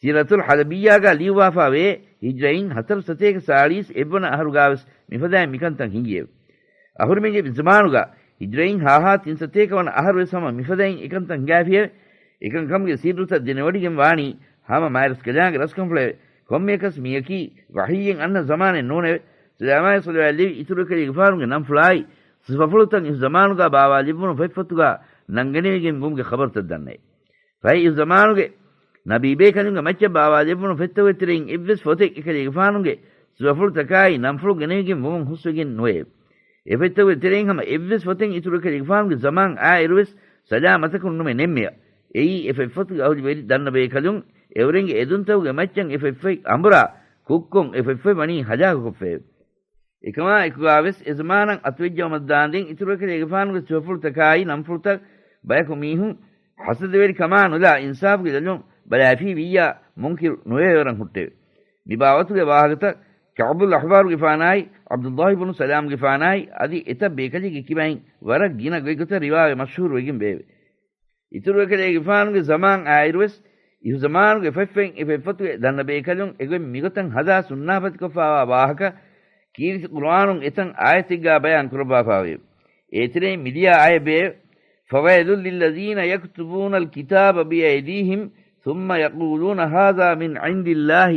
ސީރަތުލް ޙަލަބިއްޔާގަ ލިޔުއްވާފާވޭ ހިޖްރައިން ހަތަރު ސަތޭކަ ސާޅީސް އެއްވަނަ އަހަރުގާވެސް މިފަދައިން މިކަންތައް ހިނގިއެވެ. އަހުރިމެންގެ މި ޒަމާނުގަ ހިޖްރައިން ހާހާ ތިން ސަތޭކަ ވަނަ އަހަރުވެސް ހަމަ މިފަދައިން އެކަންތައް ހިނގާފިއެވެ. އެކަންކަމުގެ ސިއްރުތައް ދެނެވޮޑިގެން ވާނީ ހަމަ މާތްރަސްކަލާނގެ ރަސްކަންފުޅެވެ. ކޮންމެއަކަސް މިއަކީ ވަޙީއެއް އަންނަ ޒަމާނެއް ނޫނެވެ. ސަލާމާއި ޞަލަވާތް ލެވި އިތުރު އެކަލޭގެފާނުގެ ނަންފުޅާއި ސިފަފުޅުތައް އިހު ޒަމާނުގާ ބާވާލެއްވުނު ފޮތްފޮތުގާ ނަންގަނެވިގެން ވުމުގެ ޚަބަރުތައް ދަންނައެވެ. ފަހެ އިހު ޒަމާނުގެ ނަބީބޭކަލުންގެ މައްޗަށް ބާވާލެއްވުނު ފޮތްތަކުގެ ތެރެއިން އެއްވެސް ފޮތެއް އެކަލޭގެފާނުގެ ސިފަފުޅުތަކާއި ނަންފުޅު ގެނެވިގެން ވުމުން ހުސްވެގެން ނުވެއެވެ. އެ ފޮތްތަކުގެ ތެރެއިން ހަމަ އެއްވެސް ފޮތެއް އިތުރު އެކަލޭގެފާނުގެ ޒަމާން އާއިރުވެސް ސަލާމަތަކުން ނުމެ ނެއްމެޔަށް. އެއީ އެ ފޮތްފޮތުގެ އަހުލުވެރި ދަންނަ ބޭކަލުން އެއުރެންގެ އެދުންތަކުގެ މައްޗަށް އެ ފޮތްފޮތް އަނބުރާ ކުށްކޮށް އެ ފޮތްފޮތް ވަނީ ހަލާކުކޮށްފައެވެ. އެކަމާ އެކުގާވެސް އެ ޒަމާނަށް އަތުވެއްޖައުމަށްދާންދެން އިތުރު އެކަލޭގެފާނުގެ ސިފަފުޅުތަކާއި ނަންފުޅުތައް ބަޔަކު މީހުން ހަސަދަވެރިކަމާ ނުލާ އިންސާފުގެ ލޮލުން ބަލާފީ ވިއްޔާ މުންކިރު ނުވެވޭވަރަށް ހުއްޓެވެ. މި ބާވަތުގެ ވާހަކަތައް ކަޢުބުލް އަޙްބާރުގެފާނާއި ޢަބްދުﷲ ބުނު ސަލާމްގެފާނާއި އަދި އެތައް ބޭކަލެއްގެ ކިބައިން ވަރަށް ގިނަ ގޮތްގޮތަށް ރިވާވެ މަޝްހޫރުވެގެން ވެއެވެ. އިތުރު އެކަލޭގެފާނުގެ ޒަމާން އާއިރުވެސް އިހުޒަމާނުގެ ފޮތްފޮތް އެ ފޮތްފޮތުގެ ދަންނަ ބޭކަލުން އެގޮތް މިގޮތަށް ހަދާ ސުންނާފަތިކޮށްފާވާ ވާހަކަ ކީރިތި ޤުރުއާނުން އެތައް އާޔަތެއްގާ ބަޔާން ކުރައްވާފާވެއެވެ. އޭތެރެއިން މިލިޔާ އާޔަތް ވެއެވެ. فويل للذين يكتبون الكتاب بأيديهم ثم يقولون هذا من عند الله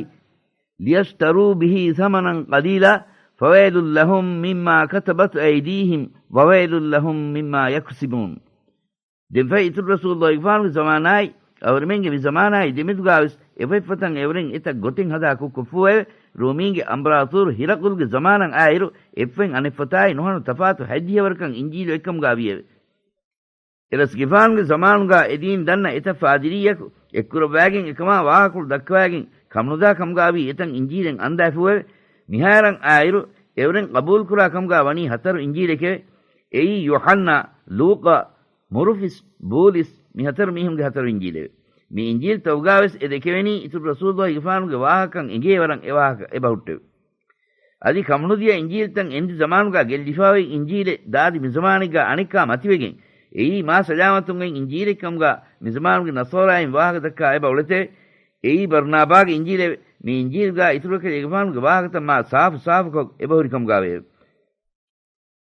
ليشتروا به ثمنا قليلا فويل لهم مما كتبت أيديهم وويل لهم مما يكسبون. ދެންފަހެ އިތުރު ރަސޫލުﷲގެފާނުގެ ޒަމާނާއި، އަހުރެމެންގެ މި ޒަމާނާއި ދެމެދުގާވެސް އެފޮތްފޮތަށް އެވަރެން އެތައް ގޮތެއް ހަދާ ކުށްކޮށްފޫއެވެ. ރޫމީންގެ އަމްބަރާތޫރު ހިރަޤުލްގެ ޒަމާނަށް އާއިރު އެއްފޮތް އަނެއްފޮތާއި ނުހަނު ތަފާތު ހަތްދިހަވަރަކަށް އިންޖީލު އެއްކަމުގާ ވިއެވެ. އެރަސްގެފާނުގެ ޒަމާނުގާ އެދީން ދަންނަ އެތައް ފާދިރީއަކު އެއްކުރައްވާގެން އެކަމާ ވާހަކަފުޅު ދައްކަވާގެން ކަމުނުދާ ކަމުގާވީ އެތަން އިންޖީލެއް އަންދާފޫއެވެ. މިހާރަށް އާއިރު އެވަރެން ޤަބޫލުކުރާ ކަމުގާ ވަނީ ހަތަރު އިންޖީލެކެވެ. އެއީ ޔޫޙަންނާ، ލޫޤާ، މުރުފިސް، ބޫލިސް މި ހަތަރު މީހުންގެ ހަތަރު އިންޖީލެވެ. މި އިންޖީލްތަކުގާވެސް އެ ދެކެވެނީ އިތުރު ރަސޫލުﷲގެފާނުގެ ވާހަކަ އެނގޭ ވަރަށް އެ ވާހަކަ އެބަހުއްޓެވެ. އަދި ކަމުނުދިޔަ އިންޖީލްތައް އެންދި ޒަމާނުގާ ގެއްލިފާވެ އިންޖީލެއް ދާދި މި ޒަމާނެއްގާ އަނެއްކާ މަތިވެގެން، އެއީ މާ ސަލާމަތުން އޮތް އިންޖީލެއްކަމުގާ މި ޒަމާނުގެ ނަޞާރާއިން ވާހަކަ ދައްކާ އެބަ އުޅެތެވެ. އެއީ ބަރުނާބާގެ އިންޖީލެވެ. މި އިންޖީލްގާ އިތުރު އެކަލޭގެފާނުގެ ވާހަކަތައް މާ ސާފު ސާފުކޮށް އެބަހުރި ކަމުގާވެއެވެ.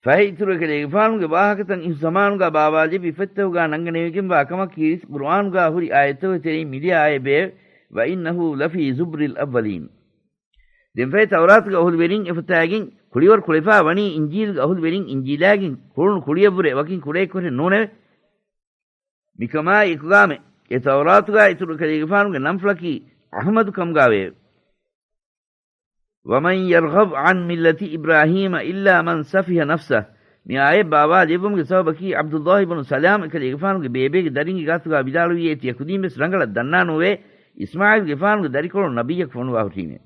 ފަހެ އިތުރު އެކަލޭގެފާނުގެ ވާހަކަތައް އިހު ޒަމާނުގާ ބާވާލެއްވި ފޮތްތަކުގާ ނަންގަނެވިގެންވާ ކަމަކީ ކީރިތި ޤުރުއާނުގާ ހުރި އާޔަތްތަކުގެ ތެރެއިން މިލިޔާ އާޔަތް ވެއެވެ. وإنه لفي زبر الأولين. ދެންފަހެ ތައުރާތުގެ އަހުލުވެރިން އެފަތާގެން ކުޅިވަރު ކުޅެފާ ވަނީ އިންޖީލުގެ އަހުލުވެރިން އިންޖީލާގެން ކުޅުނު ކުޅިއެއްވުރެ ވަކިން ކުޑައެއްކުރެއް ނޫނެވެ. މިކަމާއި އެކުގާމެ އެ ތައުރާތުގާ އިތުރު އެކަލޭގެފާނުގެ ނަންފުޅަކީ އަޙްމަދު ކަމުގާވެއެވެ. ومن يرغب عن ملة إبراهيم إلا من سفه نفسه. މި އާޔަތް ބާވާލެއްވުމުގެ ސަބަބަކީ ޢަބްދުﷲ ބުނު ސަލާމް އެކަލޭގެފާނުގެ ބޭބޭގެ ދަރިންގެ ގާތުގާ ވިދާޅުވިއޭ ތިޔަކުދީންވެސް ރަނގަޅަށް ދަންނާނޫވޭ އިސްމާޢީލްގެފާނުގެ ދަރިކޮޅު ނަބިއްޔަކު ފޮނުވާ ހުށީމޭ.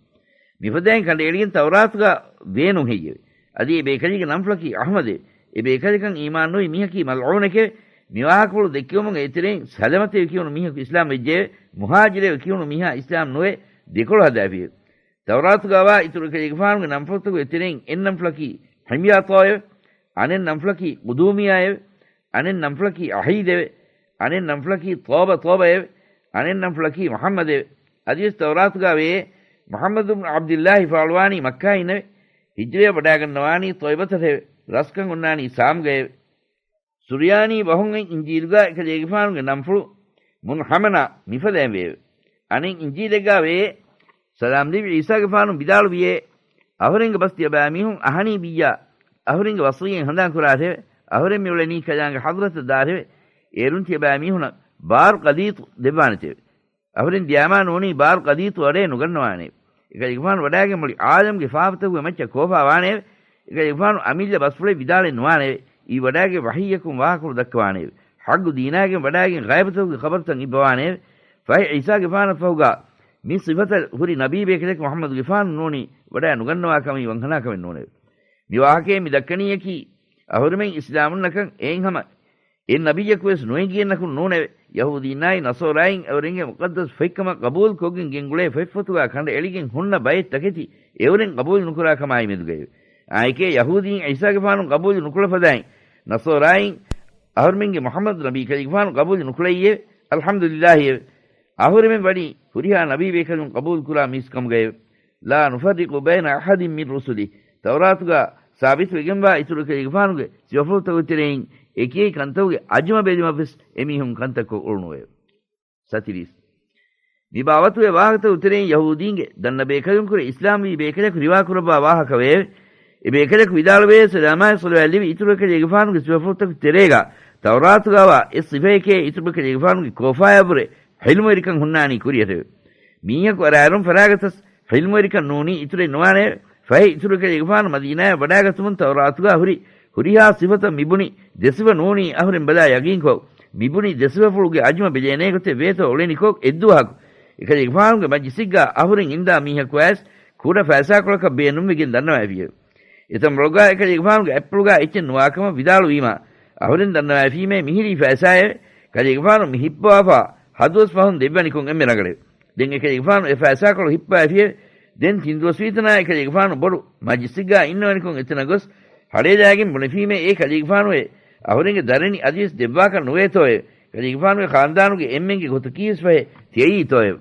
މިފަދައިން ކަނޑައެޅިގެން ތައުރާތުގާ ވޭނުން ހެއްޔެވެ؟ އަދި އެ ބޭކަލީގެ ނަންފުޅަކީ އަޙްމަދެވެ. އެ ބޭކަލަކަށް އީމާންނުވި މީހަކީ މަލްޢޫނެކެވެ. މި ވާހަކަފުޅު ދެއްކެވުމުން އޭތެރެއިން ސަލަމަތެވެ ކިޔުނު މީހަކު އިސްލާމް ވެއްޖެއެވެ. މުހާޖިރެވެ ކިޔުނު މީހާ އިސްލާމް ނުވެ ދެކޮޅު ހަދާފިއެވެ. ތައުރާތުގާވާ އިތުރު އެކަލޭގެފާނުގެ ނަންފުޅުތަކުގެ ތެރެއިން އެއް ނަންފުޅަކީ ޙިމްޔާތާއެވެ. އަނެއް ނަންފުޅަކީ ޤުދޫމިޔާއެވެ. އަނެއް ނަންފުޅަކީ ޢަހީދެވެ. އަނެއް ނަންފުޅަކީ ޠޯބަ ޠޯބައެވެ. އަނެއް ނަންފުޅަކީ މުޙައްމަދެވެ. އަދިވެސް ތައުރާތުގާ ވެޔޭ، މުޙައްމަދު ބުނު ޢަބްދިﷲ ފާޅުވާނީ މައްކާއިންނެވެ. ހިޖްރަޔަށް ވަޑާގަންނަވާނީ ޠޯއިބަތަށެވެ. ރަސްކަން އޮންނާނީ ޝާމްގައެވެ. ސުރިޔާނީ ބަހުން އޮތް އިންޖީލުގާ އެކަލޭގެފާނުގެ ނަންފުޅު މުންހަމަނާ މިފަދައިން ވެއެވެ. އަނެއް އިންޖީލެއްގާ ވެޔޭ، ސަލާމް ލިބި ޢީސާގެފާނު ވިދާޅުވިއޭ، އަހުރެންގެ ބަސް ތިޔަބައިމީހުން އަހަނީ ބިއްޔާ، އަހުރެންގެ ވަޞީއެއް ހަނދާން ކުރާށެވެ. އަހުރެން މިއުޅެނީ ކަލާނގެ ޙަޟްރަތަށް ދާށެވެ. އޭރުން ތިޔަބައިމީހުނަށް ބާރު ޤަލީޠު ދެއްވާނެތެވެ. އަހުރެން ދިޔާމާ ނޫނީ ބާރު ޤަލީޠު އަޑެއް ނުގަންނަވާނެ. އެކަލޭގެފާނު ވަޑާގެން މުޅި ޢާލަމްގެ ފާފަތަކުގެ މައްޗަށް ކޯފާވާނެއެވެ. އެކަލޭގެފާނު އަމިއްލަ ބަސްފުޅެއް ވިދާޅެއް ނުވާނެއެވެ. އީ ވަޑާގެ ވަޙީއަކުން ވާހަކަފުޅު ދައްކަވާނެއެވެ. ޙައްޤު ދީނާގެން ވަޑާގެން ޣައިބުތަކުގެ ޚަބަރުތައް އިއްބަވާނެއެވެ. ފަހެ ޢީސާގެފާނަށް ފަހުގާ މި ސިފަތައް ހުރި ނަބީ ބޭކަލެކު މުޙައްމަދުގެފާނު ނޫނީ ވަޑައި ނުގަންނަވާ ކަމީ ވަންހަނާ ކަމެއް ނޫނެވެ. މި ވާހަކައިން މި ދައްކަނީއަކީ، އަހުރެމެން އިސްލާމުންނަކަން އެއިން ހަމަ އެއް ނަބިއްޔަކުވެސް ނުއެނގިއެއްނަކުން ނޫނެވެ. ޔަހޫދީންނާއި ނަޞާރާއިން އެއުރެންގެ މުޤައްދަސް ފޮތްކަމަށް ޤަބޫލުކޮށްގެން ގެންގުޅޭ ފޮތްފޮތުގާ ކަނޑައެޅިގެން ހުންނަ ބައެއް ތަކެތި އެއުރެން ޤަބޫލު ނުކުރާ ކަމާއި މެދުގައެވެ. އާއެކޭ ޔަހޫދީން ޢީސާގެފާނު ޤަބޫލު ނުކުޅަފަދައިން، ނަޞާރާއިން އަހުރެމެންގެ މުޙައްމަދު ނަބީ ކަލޭގެފާނު ޤަބޫލު ނުކުޅައްޔެވެ. އަލްޙަމްދުލިއްލާހިއެވެ. އަހުރެމެން ވަނީ ހުރިހާ ނަބީ ބޭކަލުން ޤަބޫލުކުރާ މީސް ކަމުގައެވެ. ލާ ނުފައްރިޤު ބައިނަ އަޙަދިން މިން ރުސުލި. ތައުރާތުގާ ސާބިތުވެގެންވާ އިތުރު ކަލޭގެފާނުގެ ސިފަފުޅުތަކުގެ ތެރެއިން އެކިއެކި ކަންތަކުގެ އަޖުމަ ބެލުމަށްވެސް އެމީހުން ކަންތައްކޮށް އުޅުނުއެވެ. ސަތިރީސް. މި ބާވަތުގެ ވާހަކަތަކުގެ ތެރެއިން ޔަހޫދީންގެ ދަންނަ ބޭކަލުންކުރެ އިސްލާމްވީ ބޭކަލަކު ރިވާކުރައްވާ ވާހަކަވެއެވެ. އެ ބޭކަލަކު ވިދާޅުވޭ، ސަލާމާއި ޞަލަވާތް ލިބި އިތުރު ކަލޭގެފާނުގެ ސިފަފުޅުތަކުގެ ތެރޭގާ ތައުރާތުގާވާ އެއް ސިފައެކޭ އިތުރު ކަލޭގެފާނުގެ ކޯފާޔަށްވުރެ ޢިލްމުވެރިކަން ހުންނާނީ ކުރިއަށެވެ. މީހަކު އަރާއިރުން ފަރާގަތަސް ޢިލްމުވެރިކަން ނޫނީ އިތުރެއް ނުވާނެއެވެ. ފަހެ އިތުރު ކަލޭގެފާނު މަދީނާޔަށް ވަޑާގަތުމުން ތައުރާތުގާ ހުރި ހުރިހާ ސިފަތައް މިބުނި ދެސިފަ ނޫނީ އަހުރެން ބަލާ ޔަގީންކޮށް، މިބުނި ދެސިފަފުޅުގެ އަޖުމަ ބެލޭނޭ ގޮތެއް ވޭތޯ އުޅެނިކޮށް އެއްދުވަހަކު އެކަލޭގެފާނުގެ މަޖިލިސްގާ އަހުރެން އިންދާ މީހަކުވާވެސް ކުޑަ ފައިސާކޮޅަކަށް ބޭނުންވެގެން ދަންނަވައިފިއެވެ. އެތަން ރޮގާ އެކަލޭގެފާނުގެ އަތްޕުޅުގާ އެއްޗެއް ނުވާކަމަށް ވިދާޅުވީމާ، އަހުރެން ދަންނަވައިފީމޭ މިހިރީ ފައިސާއެވެ. ކަލޭގެފާނު މި ހިއްޕަވާފާ ހަ ދުވަސް ފަހުން ދެއްވަނިކޮށް އެންމެ ރަނގަޅެވެ. ދެން އެކަލޭގެފާނު އެ ފައިސާކޮޅު ހިއްޕަވައިފިއެވެ. ދެން ތިން ދުވަސްވީތަނާ އެކަލޭގެފާނު ބޮޑު މަޖިލިސްގާ އިންނަވަނިކޮށް އެތަނަށް ގޮސް ހަޅޭލާގެން ބުނެފީމޭ އޭ ކަލޭގެފާނުއޭ، އަހުރެންގެ ދަރަނި އަދިވެސް ދެއްވާކަށް ނުވޭތޯއެވެ. ކަލޭގެފާނުގެ ޚާންދާނުގެ އެންމެންގެ ގޮތަކީވެސް ފަހެ ތިޔައީތޯއެވެ.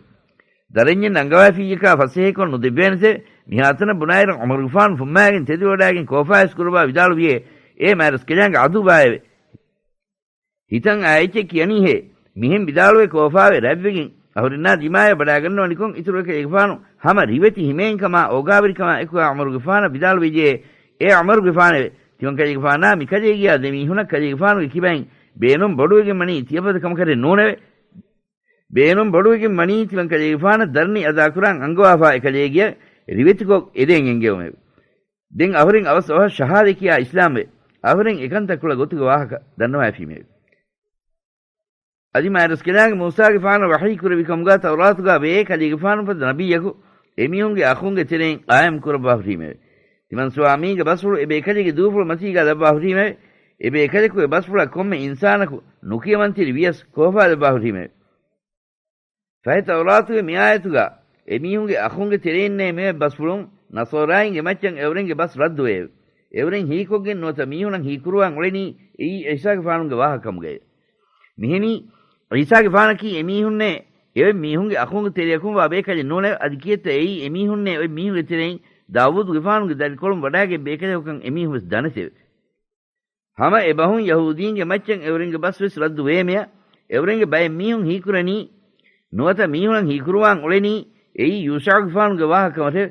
ދަރަންޏެއް ނަންގަވައިފިއްޔަކާ ފަސޭހަކޮށް ނުދެއްވޭނެތެވެ. މިހާތަނަށް ބުނާއިރު ޢުމަރުގެފާނު ފުއްމާގެން ތެދުވެވަޑާގެން ކޯފާވެސް ކުރައްވާ ވިދާޅުވިއޭ، އޭ މާތްރަސްކަލާނގެ އަދުބާއެވެ. ހިތަށް އާ އެއްޗެއް ކިޔަނީހޭ. މިހެން ވިދާޅުވެ ކޯފާވެ ރަތްވެގެން އަހުރެންނާ ދިމާޔަށް ވަޑާގަންނަވަނިކޮށް އިތުރު ކަލޭގެފާނު ހަމަ ރިވެތި ހިމޭންކަމާ އޯގާވެރިކަމާ އެކުގާ ޢުމަރުގެފާނަށް ވިދާޅުވެއްޖެ، އޭ ޢުމަރުގެފާނެވެ. ތިމަން ކަލޭގެފާނާ މިކަލޭގެޔާ ދެމީހުނަށް ކަލޭގެފާނުގެ ކިބައިން ބޭނުން ބޮޑުވެގެން ވަނީ ތިޔަފަދަ ކަމަކަށެއް ނޫނެވެ. ބޭނުން ބޮޑުވެގެން ވަނީ ތިމަން ކަލޭގެފާނަށް ދަރަނި އަދާކުރާން އަންގަވާފާ އެކަލޭގެޔަށް ރިވެތިކޮށް އެދޭން އެންގެވުމެވެ. ދެން އަހުރެން އަވަސް އަވަހަށް ޝަހާދަތް ކިޔާ އިސްލާމްވެ، އަހުރެން އެކަންތައް ކުޅަ ގޮތުގެ ވާހަކަ ދަންނަވައިފީމެވެ. އަދި މާތްރަސްކަލާނގެ މޫސާގެފާނަށް ވަޙީ ކުރެވި ކަމުގާ ތައުރާތުގާ ވޭ ކަލޭގެފާނު ފަދަ ނަބިއްޔަކު އެމީހުންގެ އަޚުންގެ ތެރެއިން ޤާއިމް ކުރައްވާ ހުރީމެވެ. ތިމަން ސުވާމީގެ ބަސްފުޅު އެބޭކަލެއްގެ ދޫފުޅު މަތީގާ ލައްވާ ހުރީމެވެ. އެބޭކަލަކުގެ ބަސްފުޅަށް ކޮންމެ އިންސާނަކު ނުކިޔަމަންތެރި ވިޔަސް ކޯފާލައްވާ ހުރީމެވެ. ފަހެ ތައުރާތުގެ މިއާޔަތުގާ އެމީހުންގެ އަޚުންގެ ތެރެއިންނޭ މިއޮތް ބަސްފުޅުން ނަޞާރާއިންގެ މައްޗަށް އެއުރެންގެ ބަސް ރައްދުވެއެވެ. އެއުރެން ހީކޮށްގެން ނުވަތަ މީހުނަށް ހީކުރުވާން އުޅެނީ އެއީ ޢީސާގެފާނުގެ ވާހަކަ ކަމުގައެވެ. މިހެނީ ޢީސާގެފާނަކީ އެމީހުންނޭ އެއޮތް މީހުންގެ އަޚުންގެ ތެރެއަކުން ވާ ބޭކަލެއް ނޫނެވެ. އަދި ކިއެއްތަ އެއީ އެމީހުންނޭ އޮތް މީހުންގެ ތެރެއިން ދާވޫދުގެފާނުގެ ދަރިކޮޅުން ވަޑާގެ ބޭކަލެކުކަން އެމީހުން ވެސް ދަނެތެވެ. ހަމަ އެބަހުން ޔަހޫދީންގެ މައްޗަށް އެއުރެންގެ ބަސް ވެސް ރައްދު ވޭމެޔަށް، އެއުރެންގެ ބައެއް މީހުން ހީކުރަނީ، ނުވަތަ މީހުނަށް ހީކުރުވާން އުޅެނީ، އެއީ ޔޫޝަޢުގެފާނުގެ ވާހަކަ ކަމަށެވެ.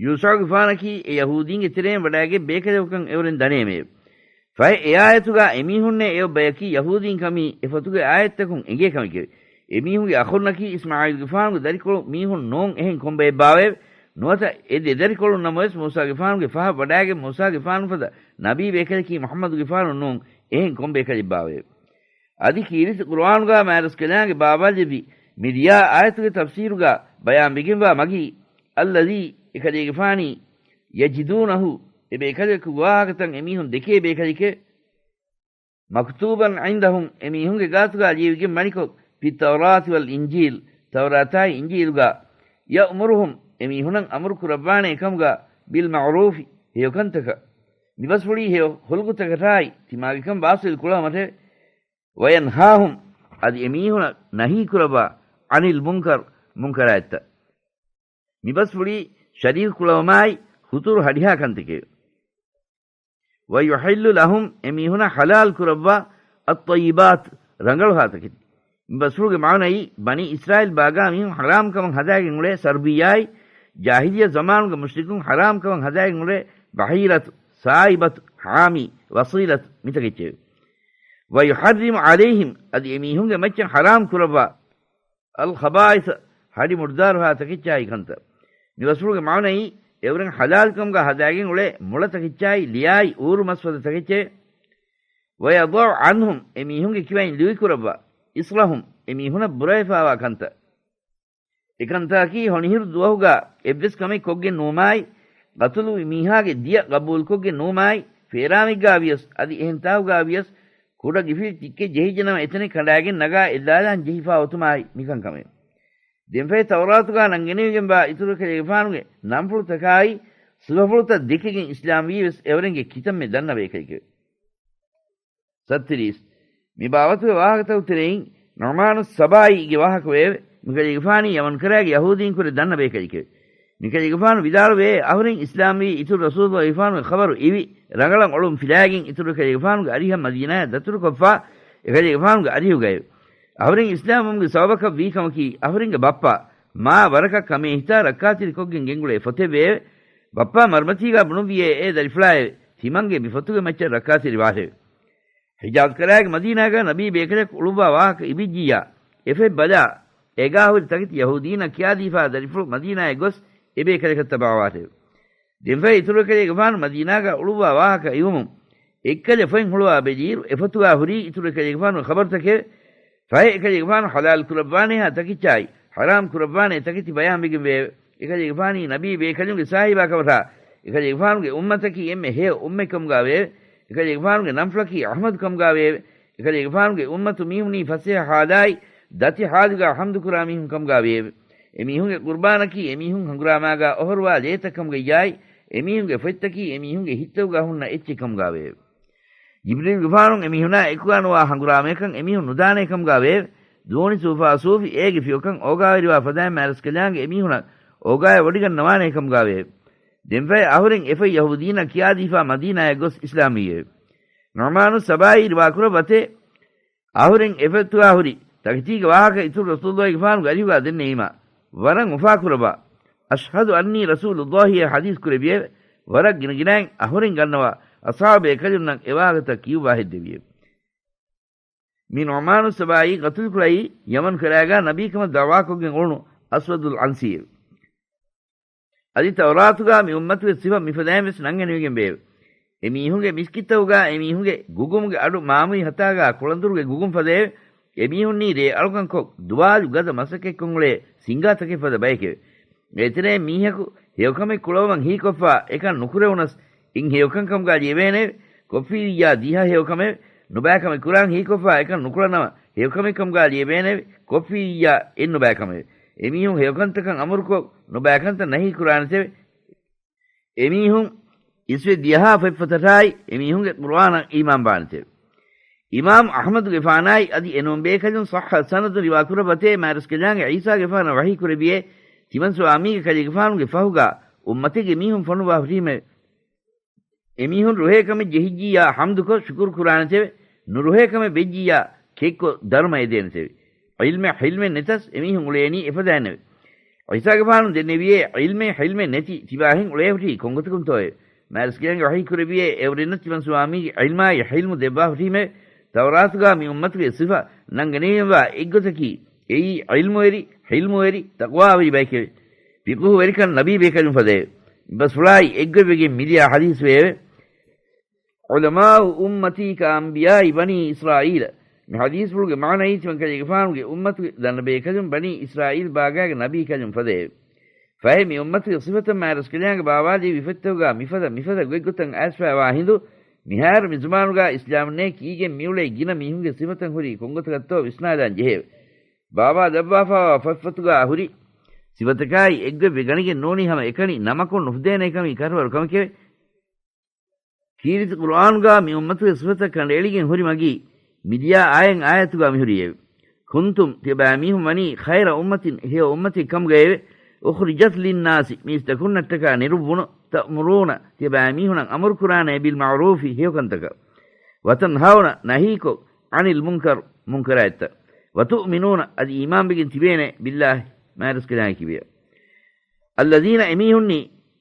ޔޫޝަޢުގެފާނަކީ އެ ޔަހޫދީންގެ ތެރެއިން ވަޑާގެ ބޭކަލެކުކަން އެއުރެން ދަނޭމެއެވެ. ފަހެ އެ އާޔަތުގާ އެމީހުންނޭ އެއޮތް ބަޔަކީ ޔަހޫދީން ކަމީ އެ ފޮތުގެ އާޔަތްތަކުން އެނގޭ ކަމެކެވެ. އެމީހުންގެ އަޚުންނަކީ އިސްމާޢީލްގެފާނުގެ ދަރިކޮޅު މީހުން ނޫން އެހެން ކޮންބައެއްބާވައެވެ. ނުވަތަ އެ ދެ ދަރިކޮޅުން ނަމަވެސް މޫސާގެފާނުގެ ފަހަށް ވަޑާގެން މޫސާގެފާނު ފަދަ ނަބީ ބޭކަލަކީ މުޙައްމަދުގެފާނު ނޫން އެހެން ކޮންބަޔަކަށެއްބާވައެވެ. އަދި ކީރިތި ޤުރުއާނުގާ މާތްރަސްކަލާނގެ ބާވާލެއްވި މި ދިޔާ އާޔަތުގެ ތަފްސީރުގާ ބަޔާންވެގެންވާ މަގީ، އައްލަޛީ އެކަލޭގެފާނީ، ޔަޖިދޫނަހޫ އެބޭކަލަކު ވާހަކަތައް އެމީހުން ދެކޭ ބޭކަލެކެވެ. މަކްތޫބަން ޢިންދަހުމް އެމީހުންގެ ގާތުގާ ލިޔެވިގެން ވަނިކޮށް، ފިއްތައުރާތި ވަލް އިންޖީލް ތައުރާތާއި އިންޖީލުގާ، ޔައުމުރުހުމް އެމީހުނަށް އަމުރު ކުރައްވާނެ އެކަމުގާ، ބިލް މަޢުރޫފި ހެޔޮކަންތަކަށް. މިބަސްފުޅީ ހެޔޮ ހުލުގުތަކަށާއި ތިމާގެކަން ވާސިލް ކުޅަވަމަށެވެ. ވަޔަންހާހުމް އަދި އެމީހުނަށް ނަހީ ކުރައްވާ، ޢަނިލް މުންކަރް މުންކަރާތްތައް. މިބަސްފުޅީ ޝަރީކު ކުޅަވުމާއި ހުތުރު ހަޑިހާ ކަންތަކެވެ. ވަޔުޙިއްލު ލަހުމް އެމީހުނަށް ޙަލާލް ކުރައްވާ، އައްޠައްޔިބާތް ރަނގަޅުހާ ތަކެތި. މި ބަސްފުޅުގެ މާނައީ ބަނީ އިސްރާއީލް ބާގާ މީހުން ޙަރާމް ކަމަށް ހަދާގެން އުޅޭ ސަރުބިއްޔާއި، ޖާހިލިއްޔަ ޒަމާނުގެ މުޝްރިކުން ޙަރާމް ކަމަށް ހަދާގެން އުޅޭ ބަޙީރަތު، ސާއިބަތު، ޙާމީ، ވަޞީލަތު މިތަކެއްޗެވެ. ވަޔުޙައްރިމު ޢަލައިހިމް އަދި އެމީހުންގެ މައްޗަށް ޙަރާމް ކުރައްވާ، އަލްޚަބާއިސަ ހަޑި މުޑުދާރުހާ ތަކެއްޗާއި ކަންތައް. މި ބަސްފުޅުގެ މާނައީ އެއުރެން ޙަލާލްކަމުގާ ހަދާގެން އުޅޭ މުޅަ ތަކެއްޗާއި ލިޔާއި އޫރު މަސްފަދަ ތަކެއްޗެވެ. ވަޔަޟަޢު ޢަންހުމް އެމީހުންގެ ކިބައިން ލުއިކުރައްވާ، އިޞްރަހުމް އެމީހުނަށް ބުރަވެފާވާ ކަންތައް. އެކަންތަކަކީ ހޮނިހިރު ދުވަހުގަ އެއްވެސް ކަމެއް ކޮށްގެން ނުވުމާއި، ގަތުލުވި މީހާގެ ދިޔަ ގަބޫލުކޮށްގެން ނުވުމާއި، ފޭރާމެއްގަ ވިޔަސް އަދި އެހެން ތާކުގަ ވިޔަސް، ކުޑަ ގިފިލި ތިއްކެއް ޖެހިއްޖެނަމަ އެތަނެއް ކަނޑާގެން ނަގާ އެއްލާލާން ޖެހިފަ އޮތުމާއި މިކަންކަމެއް. ދެންފަހެ ތައުރާތުގަ ނަންގެނެވިގެންވާ އިތުރު އެކަލޭގެފާނުގެ ނަންފުޅުތަކާއި، ސިފަފުޅުތައް ދެކިގެން އިސްލާމްވީވެސް އެވަރެންގެ ކިތަންމެ ދަންނަ ބޭކަލެކެވެ. ސައްތިރީސް. މި ބާވަތުގެ ވާހަކަތަކު ތެރެއިން ނުޢުމާނު ސަބާއީގެ ވާހަކަވެއެވެ. މިކަލޭގެފާނީ ޔަމަންކަރައިގެ ޔަހޫދީންކުރެ ދަންނަ ބޭކަލެކެވެ. މިކަލޭގެފާނު ވިދާޅުވޭ، އަހުރެން އިސްލާމްވީ އިތުރު ރަސޫލުގެފާނުގެ ޚަބަރު އިވި، ރަނގަޅަށް އޮޅުން ފިލާގެން އިތުރު ކަލޭގެފާނުގެ އަރިހަށް މަދީނާޔަށް ދަތުރުކޮށްފަ، އެކަލޭގެފާނުގެ އަރިހުގައެވެ. އަހުރެން އިސްލާމްވުމުގެ ސަބަބަކަށް ވީ ކަމަކީ، އަހުރެންގެ ބައްޕަ މާ ވަރަކަށް ކަމޭ ހިތާ ރައްކާތެރިކޮށްގެން ގެންގުޅޭ ފޮތެއްވެއެވެ. ބައްޕަ މަރުމަތީގަ ބުނުއްވިޔޭ އޭ ދަރިފުޅާއެވެ. ތިމަންގެ މި ފޮތުގެ މައްޗަށް ރައްކާތެރިވާށެވެ. ހިޖާޒްކަރައިގެ މަދީނާގަ ނަބީ ބޭކަލަކު އުޅުއްވާ ވާހަކަ އިވިއްޖިއްޔާ، އެފަތް ބަލާ، އޭގާ ހުރި ތަކެތި ޔަހޫދީންނަށް ކިޔާދީފާ ދަރިފުޅު މަދީނާޔަށް ގޮސް އެބޭކަލަކަށް ތަބާވާށެވެ. ދެންފަހެ އިތުރު ކަލޭގެފާނު މަދީނާގަ އުޅުއްވާ ވާހަކަ އިވުމުން، އެއްކަލަ ފޮތް ހުޅުވާ ބެލިއިރު، އެފޮތުގާ ހުރީ އިތުރު ކަލޭގެފާނުގެ ޚަބަރުތަކެވެ. ފަހެ އެކަލޭގެފާނު ޙަލާލު ކުރައްވާނޭހާ ތަކެއްޗާއި، ޙަރާމް ކުރައްވާނޭ ތަކެތި ބަޔާންވެގެން ވެއެވެ. އެކަލޭގެފާނީ ނަބީ ބޭކަލުންގެ ސާހިބާ ކަމަށާ، އެކަލޭގެފާނުގެ އުއްމަތަކީ އެންމެ ހެޔޮ އުއްމަތް ކަމުގާ ވެއެވެ. އެކަލޭގެފާނުގެ ނަންފުޅަކީ އަޙްމަދު ކަމުގާ ވެއެވެ. އެކަލޭގެފާނުގެ އުއްމަތު މީހުނީ ފަސޭހަ ޙާލާއި، ދަތި ޙާލުގާ ޙަމްދު ކުރާ މީހުން ކަމުގާ ވެއެވެ. އެމީހުންގެ ޤުރްބާނަކީ އެމީހުން ހަނގުރާމާގާ އޮހޮރުވާ ލޭތައް ކަމުގައްޔާއި، އެމީހުންގެ ފޮތްތަކީ އެމީހުންގެ ހިތްތަކުގާ ހުންނަ އެއްޗެއް ކަމުގާ ވެއެވެ. ޖިބްރީލްގެފާނު އެމީހުނާ އެކުގާ ނުވާ ހަނގުރާމަޔަކަށް އެމީހުން ނުދާނޭ ކަމުގާ ވެއެވެ. ދޫނި ސޫފާސޫފި އޭގެ ފިޔޮކަން އޯގާވެރިވާ ފަދައިން މާރަސްކަލާނގެ އެމީހުނަށް އޯގާއެއް ވޮޑިގަންނަވާނޭ ކަމުގާ ވެއެވެ. ދެންފަހެ އަހުރެން އެފަތް ޔަހޫދީންނަށް ކިޔާދީފާ މަދީނާޔަށް ގޮސް އިސްލާމްވީއެވެ. ނުޢުމާނު ސަބާއީ ރިވާކުރައްވަތޭ، އަހުރެން އެފަތުގާ ހުރި ތަކެތީގެ ވާހަކަ އިތުރު ރަސޫލުގެފާނުގެ އަރިހުގާ ދެންނެވީމާ، ވަރަށް އުފާކުރައްވާ، އަޝްހަދު އަންނީ ރަސޫލުއްލާހިއޭ ޙަދީޘް ކުރެއްވިއެވެ. ވަރަށް ގިނަގިނައިން އަހުރެން ގަންނަވާ އަޞްޙާބޭކަލުންނަށް އެވާހަކަތައް ކިޔުއްވާ ހެއްދެވިއެވެ. މި ނުޢުމާނު ސަބާއީ ގަތުލުކުރައީ ޔަމަން ކަރައިގާ ނަބީކަމަށް ދަޢުވާކޮށްގެން އުޅުނު އަސްވަދުލް ޢަންސީއެވެ. އަދި ތައުރާތުގާ މި އުއްމަތުގެ ސިފަ މިފަދައިން ވެސް ނަންގެނެވިގެން ވެއެވެ. އެމީހުންގެ މިސްކިތްތަކުގާ އެމީހުންގެ ގުގުމުގެ އަޑު މާމުއި ހަތާގާ ކުޅަނދުރުގެ ގުގުން ފަދައެވެ. އެމީހުންނީ ރޭއަޅުކަންކޮށް، ދުވާލު ގަދަ މަސައްކަތްކޮށް އުޅޭ ސިނގާތަކެއް ފަދަ ބައެކެވެ. އެތެރޭ މީހަކު ހެޔޮކަމެއް ކުޅަވަމަން ހީކޮށްފާ އެކަން ނުކުރެވުނަސް، އިން ހެޔޮކަން ކަމުގާ ލިޔެވޭނެއެވެ. ކޮށްފިއްޔާ ދިހަ ހެޔޮކަމެވެ. ނުބައިކަމެއް ކުރާން ހީކޮށްފާ އެކަން ނުކުޅަނަމަ، ހެޔޮކަމެއް ކަމުގާ ލިޔެވޭނެއެވެ. ކޮށްފިއްޔާ އެއް ނުބައިކަމެވެ. އެމީހުން ހެޔޮކަންތަކަށް އަމުރުކޮށް، ނުބައިކަންތައް ނަހީ ކުރާނެތެވެ. އެމީހުން އިސްވެ ދިޔަހާ ފޮތްފޮތަށާއި، އެމީހުންގެ ޤުރުއާނަށް އީމާން ވާނެތެވެ. އިމާމް އަޙްމަދުގެފާނާއި އަދި އެނޫން ބޭކަލުން ޞައްޙަ ސަނަދުން ރިވާ ކުރައްވަތޭ، މާރަސްކަލާނގެ ޢީސާގެފާނަށް ވަޙީ ކުރެއްވިއޭ، ތިމަން ސުވާމީގެ ކަލޭގެފާނުގެ ފަހުގާ އުއްމަތެއްގެ މީހުން ފޮނުއްވާ ހުށީމެވެ. އެމީހުން ރުހޭ ކަމެއް ޖެހިއްޖިއްޔާ ޙަމްދުކޮށް ޝުކުރު ކުރާނެތެވެ. ނުރުހޭ ކަމެއް ވެއްޖިއްޔާ ކެތްކޮށް ދަރުމަ އެދޭނެތެވެ. ޢިލްމެއް ޙިލްމެއް ނެތަސް އެމީހުން އުޅޭނީ އެފަދައިންނެވެ. ޢީސާގެފާނު ދެންނެވިއޭ، ޢިލްމެއް ޙިލްމެއް ނެތި ތިބާހެން އުޅޭހުށީ ކޮންގޮތަކުންތޯއެވެ؟ މާރަސްކަލާނގެ ވަޙީ ކުރެއްވިއޭ، އެއުރެންނަށް ތިމަން ސުވާމީގެ ޢިލްމާއި ޙިލްމު ދެއްވާ ހުށީމެވެ. ތައުރާތުގާ މި އުއްމަތުގެ ސިފަ ނަންގަނެވިގެންވާ އެއްގޮތަކީ، އެއީ ޢިލްމުވެރި، ޙިލްމުވެރި، ތަޤްވާވެރި ބައެކެވެ. ފިޤުހުވެރިކަން ނަބީ ބޭކަލުން ފަދައެވެ. މި ބަސްފުޅާއި އެއްގޮތްވެގެން މިލިޔާ ޙަދީޘް ވެއެވެ. عُلَمَاءُ أُمَّتِي كَأَنْبِيَاءِ بَنِي إِسْرَائِيلَ. މި ޙަދީޘްފުޅުގެ މާނައީ ތިމަން ކަލޭގެފާނުގެ އުއްމަތުގެ ދަންނަ ބޭކަލުން ބަނީ އިސްރާއީލް ބާގާގެ ނަބީކަލުން ފަދައެވެ. ފަހެ މި އުއްމަތުގެ ސިފަތައް މާރަސްކަލާނގެ ބާވާލެއްވި ފޮތްތަކުގާ މިފަދަ މިފަދަ ގޮތްގޮތަށް އައިސްފައިވާ ހިނދު، މިހާރު މި ޒުމާނުގާ އިސްލާމްނޭ ކީގެން މިއުޅޭ ގިނަ މީހުންގެ ސިފަތައް ހުރީ ކޮންގޮތަކަށްތޯ ވިސްނާލާން ޖެހެއެވެ. ބާވާ ދައްވާފާވާ ފޮތްފޮތުގާ ހުރި ސިފަތަކާއި އެއްގޮތް ވެ ގަނެގެން ނޫނީ ހަމަ އެކަނި ނަމަކޮށް ނުފުދޭނޭ ކަމީ ކަށަވަރު ކަމެކެވެ. ކީރިތި ޤުރުއާނުގާ މި އުއްމަތުގެ ސިފަތައް ކަނޑައެޅިގެން ހުރި މަގީ، މިދިޔަ އާޔަތް އާޔަތުގާ މިހުރީއެވެ. كُنْتُمْ، ތިޔަބައިމީހުން ވަނީ، خَيْرَ أُمَّةٍ، ހެޔޮ އުއްމަތެއް ކަމުގައެވެ. أُخْرِجَتْ لِلنَّاسِ، މީސްތަކުންނަށްޓަކާ ނެރުއްވުނު، تَأْمُرُونَ، ތިޔަބައިމީހުނަށް އަމުރުކުރާނެ، بِالْمَعْرُوفِ، ހެޔޮކަންތަކަށް، وَتَنْهَوْنَ، ނަހީކޮށް، عَنِ الْمُنْكَرِ، މުންކަރާތްތައް، وَتُؤْمِنُونَ، އަދި އީމާންވެގެން ތިބޭނެ، بِاللَّهِ، މާރަސްކަލާނގެ ކިބަޔަށް. الَّذِينَ، އެމީހުންނީ،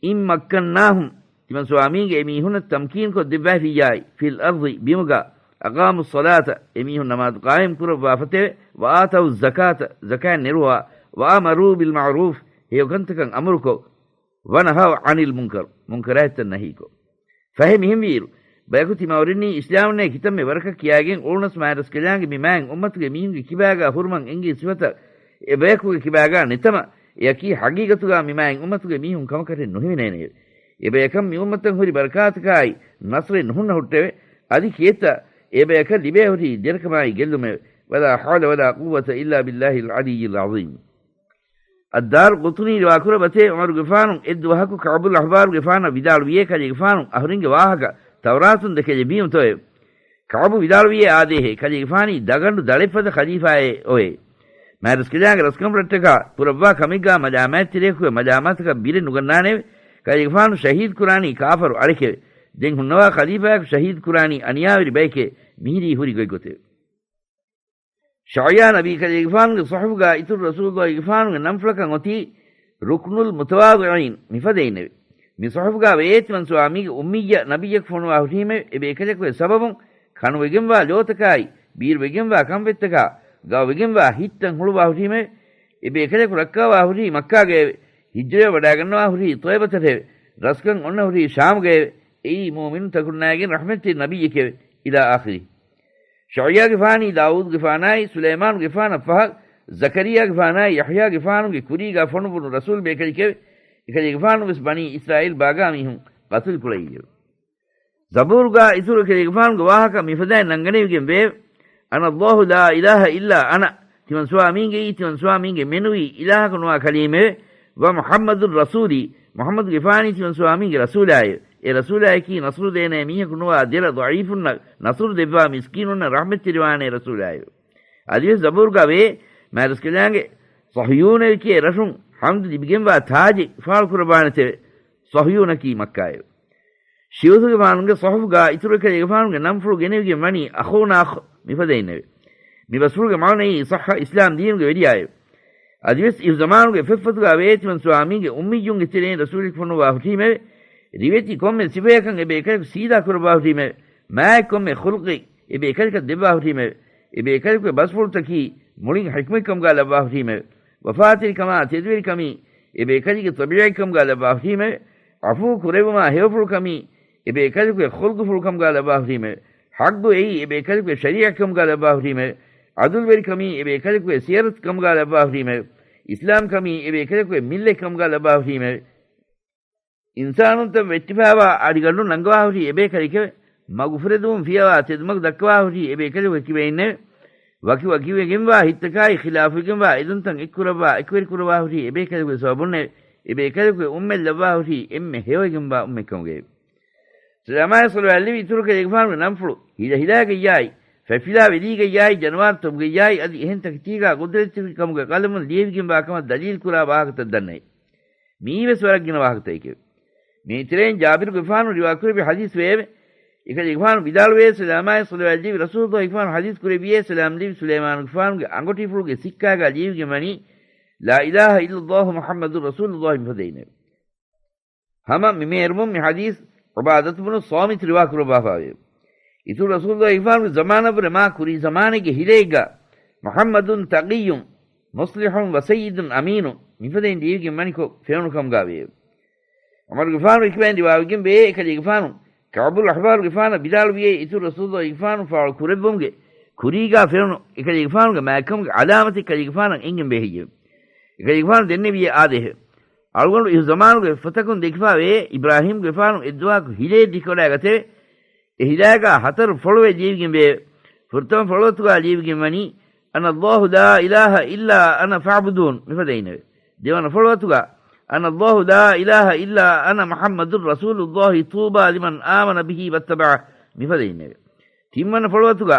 إِنْ مَكَّنَّاهُمْ، ތިމަން ސުވާމީގެ އެމީހުންނަށް ތަމްކީންކޮށް ދެއްވައިފިއްޔާއި، فِي الْأَرْضِ، ބިމުގަ، أَقَامُوا الصَّلَاةَ، އެމީހުން ނަމާދު ޤާއިމް ކުރައްވާ ފަތެވެ. وَآتَوُا الزَّكَاةَ، ޒަކާތް ނެރުވާ. وَأَمَرُوا بِالْمَعْرُوفِ، ހެޔޮކަންތަކަށް އަމުރުކޮށް. وَنَهَوْا عَنِ الْمُنْكَرِ، މުންކަރާތްތައް ނަހީކޮށް. ފަހެ މިހެންވީއިރު، ބަޔަކު ތިމައުރިންނީ އިސްލާމްނޭ ކިތަންމެ ވަރަކަށް ކިޔާގެން އުޅުނަސް މާރަސްކަލާނގެ މި މާތް އުއްމަތުގެ މީހުންގެ ކިބާގާ ހުރުމަށް އެނގޭ ސިފަތައް އެބަޔަކުގެ ކިބާގާ ނެތަމަ، އެއަކީ ޙަޤީޤަތުގަ މި މާތް އުއްމަތުގެ މީހުން ކަމަކަށެއް ނުހިމެނޭނެއެވެ. އެބަޔަކަށް މި އުއްމަތަށް ހުރި ބަރަކާތަކާއި ނަޞްރެއް ނުހުންނަ ހުއްޓެވެ. އަދި ކިއެއްތަ އެބަޔަކަށް ލިބޭ ހުރީ ދެރަކަމާއި ގެއްލުމެވެ. ولا حول ولا قوة إلا بالله العلي العظيم. އައްދާރުޤުޠުނީ ރިވާކުރައްވަތޭ، ޢުމަރުގެފާނު އެއްދުވަހަކު ކަޢުބުލް އަޙްބާރުގެފާނަށް ވިދާޅުވިޔޭ، ކަލޭގެފާނު އަހުރެންގެ ވާހަކަ ތައުރާތުން ދެކެލެއްވީމުތޯއެވެ؟ ކަޢުބު ވިދާޅުވިޔޭ އާދޭހޭ، ކަލޭގެފާނީ ދަގަނޑު ދަޅެއްފަދަ ޚަލީފާއެއް އޮވޭ. މާތްރަސްކަލާނގެ ރަސްކަންފުޅަށްޓަކާ ކުރައްވާ ކަމެއްގާ މަލާމާތްތެރިޔަކުގެ މަލާމާތަކަށް ބިރެއް ނުގަންނާނެއެވެ. ކަލޭގެފާނު ޝަހީދު ކުރާނީ ކާފަރު އަޅެކެވެ. ދެން ހުންނަވާ ޚަލީފާއަކު ޝަހީދު ކުރާނީ އަނިޔާވެރި ބައެކޭ. މިހިރީ ހުރި ގޮތްގޮތެވެ. ޝަޢުޔާ ނަބީ ކަލޭގެފާނުގެ ޞުޙުފުގާ އިތުރު ރަސޫލުއްލާހިގެފާނުގެ ނަންފުޅަކަށް އޮތީ ރުކްނުލް މުތަވާޟިޢީން މިފަދައިންނެވެ. މި ޞުޙުފުގާ ވެޔޭ ތިމަން ސުވާމީގެ އުއްމިއްޔަ ނަބިއްޔަކު ފޮނުވާ ހުށީމެވެ. އެބޭކަލަކުގެ ސަބަބުން ކަނުވެގެންވާ ލޯތަކާއި، ބީރުވެގެންވާ ކަންފަތްތަކާ، ގައުވެގެންވާ ހިތްތައް ހުޅުވާ ހުށީމެވެ. އެބޭކަލަކު ރައްކާވާ ހުރީ މައްކާގައެވެ. ހިޖްރަވެ ވަޑާގަންނަވާ ހުރީ ޠައިބަތަށެވެ. ރަސްކަން އޮންނަ ހުރީ ޝާމުގައެވެ. އެއީ މުއުމިނުންތަކުންނާގެން ރަޙްމަތްތެރި ނަބިއްޔެކެވެ. إلى آخره. ޝަޢުޔާގެފާނީ ދާވޫދުގެފާނާއި ސުލައިމާނުގެފާނަށް ފަހަށް ޒަކަރިއްޔާގެފާނާއި ޔަޙްޔާގެފާނުގެ ކުރީގާ ފޮނުއްވުނު ރަސޫލު ބޭކަލެކެވެ. އެކަލޭގެފާނު ވެސް ބަނީ އިސްރާއީލް ބާގާ މީހުން ޤަތުލު ކުޅައިއެވެ. ޒަބޫރުގާ އިތުރު އެކަލޭގެފާނުގެ ވާހަކަ މިފަދައިން ނަންގަނެވިގެން ވެއެވެ. أنا الله لا إله إلا أنا. ތިމަން ސުވާމީންގެއީ ތިމަން ސުވާމީންގެ މެނުވީ އިލާހަކު ނުވާ ކަލީމެވެ. ومحمد رسولي. މުޙައްމަދުގެފާނީ ތިމަން ސުވާމީންގެ ރަސޫލާއެވެ. އެ ރަސޫލާއަކީ ނަޞްރު ދޭނޭ މީހަކު ނުވާ ދެރަ ޟަޢީފުންނަށް ނަޞްރު ދެއްވާ މިސްކީނުންނަށް ރަޙްމަތްތެރިވާނޭ ރަސޫލާއެވެ. އަދިވެސް ޒަބޫރުގާ ވޭ، މާތްރަސްކަލާނގެ ޞަހްޔޫނެވެ ކިޔޭ ރަށުން ޙަމްދު ލިބިގެންވާ ތާޖެއް ފާޅުކުރައްވާނެތެވެ. ޞަހްޔޫނަކީ މައްކާއެވެ. ޝިއުޘުގެފާނުގެ ޞުޙުފުގާ އިތުރު އެކަލޭގެފާނުގެ ނަންފުޅު ގެނެވިގެން ވަނީ އަޚޫނާ އަޚް މިފަދައިންނެވެ. މި ބަސްފުޅުގެ މާނައީ ޞައްޙަ އިސްލާމް ދީނުގެ ވެރިޔާއެވެ. އަދިވެސް އިހު ޒަމާނުގެ ފެއްފަތުގާ ވޭ ތިމަން ސުވާމީގެ އުއްމިއްޔުންގެ ތެރެއިން ރަސޫލެކު ފޮނުވާ ހުށީމެވެ. ރިވެތި ކޮންމެ ސިފަޔަކަށް އެބޭކަލަކު ސީދާ ކުރައްވާ ހުށީމެވެ. މާތް ކޮންމެ ޚުލްޤެއް އެބޭކަލަކަށް ދެއްވާ ހުށީމެވެ. އެބޭކަލަކުގެ ބަސްފުޅުތަކީ މުޅިން ޙިކްމަތްކަމުގާ ލައްވާ ހުށީމެވެ. ވަފާތެރިކަމާ ތެދުވެރިކަމީ އެބޭކަލެއްގެ ޠަބީޢަތްކަމުގާ ލައްވާ ހުށީމެވެ. ޢަފޫ ކުރެއްވުމާ ހެޔޮފުޅުކަމީ އެބޭކަލެކުގެ ޚުލްޤުފުޅުކަމުގާ ލައްވާ ހުށީމެވެ. ޙައްޤު އެއީ އެބޭކަލެކުގެ ޝަރީޢަތްކަމުގާ ލައްވާ ހުށީމެވެ. ޢަދުލުވެރިކަމީ އެބޭކަލެކުގެ ސިޔަރަތުކަމުގާ ލައްވާ ހުށީމެވެ. އިސްލާމްކަމީ އެބޭކަލެކުގެ މިއްލަތްކަމުގާ ލައްވާ ހުށީމެވެ. އިންސާނުންތައް ވެއްޓިފައިވާ އަޑިގަނޑު ނަންގަވާ ހުށީ އެބޭކަލެކެވެ. މަގުފުރެދުމުން ފިޔަވާ ތެދުމަގު ދައްކަވާ ހުށީ އެބޭކަލެކު ކިބައިންނެވެ. ވަކި ވަކިވެގެންވާ ހިތްތަކާއި ޚިލާފުވެގެންވާ އެދުންތައް އެއްކުރައްވާ އެކުވެރިކުރައްވާ ހުށީ އެބޭކަލެކުގެ ސަބަބުންނެވެ. އެބޭކަލެކުގެ އުއްމަތް ލައްވާ ހުށީ އެންމެ ހެޔޮވެގެންވާ އުއްމަތްކަމުގައެވެ. ސަލާމާއި ޞަލަވާތް ލެއްވި އިތުރު ކަލޭގެފާނުގެ ނަންފުޅު ހިލަހިލާގައްޔާއި، ފެފިލާ ވެލީގައްޔާއި، ޖަނަވާރުތަކުގައްޔާއި އަދި އެހެން ތަކެތީގާ ޤުދްރަތްތެރިކަމުގެ ޤަލަމުން ލިޔެވިގެންވާ ކަމަށް ދަލީލުކުރާ ވާހަކަތައް ދަންނައި. މިއީވެސް ވަރަށް ގިނަ ވާހަކަތަކެވެ. މިއިތުރައިން ޖާބިރުގެފާނު ރިވާކުރެއްވި ޙަދީޘް ވެއެވެ. އެކަލޭގެފާނު ވިދާޅުވޭ، ސަލާމާއި ޞަލަވާތް ލެއްވި ރަސޫލުއްލާހިގެފާނު ޙަދީޘް ކުރެއްވިޔޭ، ސަލާމް ލެއްވި ސުލައިމާނުގެފާނުގެ އަނގޮޓިފުޅުގެ ސިއްކާގާ ލިޔެވިގެން ވަނީ، لا إله إلا الله محمد رسول الله މިފަދައިންނެވެ. ހަމަ މި މޭރުމުން މި ޙަދީޘް ޢުބާދަތު ބުނު ޞާމިތު ރިވާ ކުރައްވާފައިވެއެވެ. އިތުރު ރަސޫލުއްލާހިގެފާނުގެ ޒަމާނަށްވުރެ މާ ކުރީ ޒަމާނެއްގެ ހިލައެއްގާ، محمد تقي مصلح وسيد أمين މިފަދައިން ލިޔެވިގެން ވަނިކޮށް ފެނުނު ކަމުގާ ވެއެވެ. ޢުމަރުގެފާނު އެކިބައިން ރިވާވެގެން ވޭ، އެކަލޭގެފާނު ކަޢުބުލް އަޙްބާރުގެފާނަށް ވިދާޅުވިޔޭ، އިތުރު ރަސޫލުއްލާހިގެފާނު ފާޅު ކުރެއްވުމުގެ ކުރީގާ ފެނުނު އެކަލޭގެފާނުގެ މާތްކަމުގެ ޢަލާމަތެއް ކަލޭގެފާނަށް އެނގެން ބޭހެއްޔެވެ؟ އެކަލޭގެފާނު ދެންނެވިޔޭ އާދޭހެވެ. އަޅުގަނޑު އިހު ޒަމާނުގެ ފޮތަކުން ދެކިފާވޭ، އިބްރާހީމްގެފާނު އެއްދުވަހަކު ހިލޭއް ދެކެވަޑައިގަތެވެ. އެ ހިލާގާ ހަތަރު ފޮޅުވެ ލިޔެވިގެން ވެއެވެ. ފުރަތަމަ ފޮޅުވަތުގާ ލިޔެވިގެން ވަނީ، أنا الله لا إله إلا أنا فاعبدون މިފަދައިންނެވެ. ދެވަނަ ފޮޅުވަތުގާ، أنا الله لا إله إلا أنا محمد رسول الله طوبى لمن آمن به واتبعه މިފަދައިންނެވެ. ތިންވަނަ ފޮޅުވަތުގާ،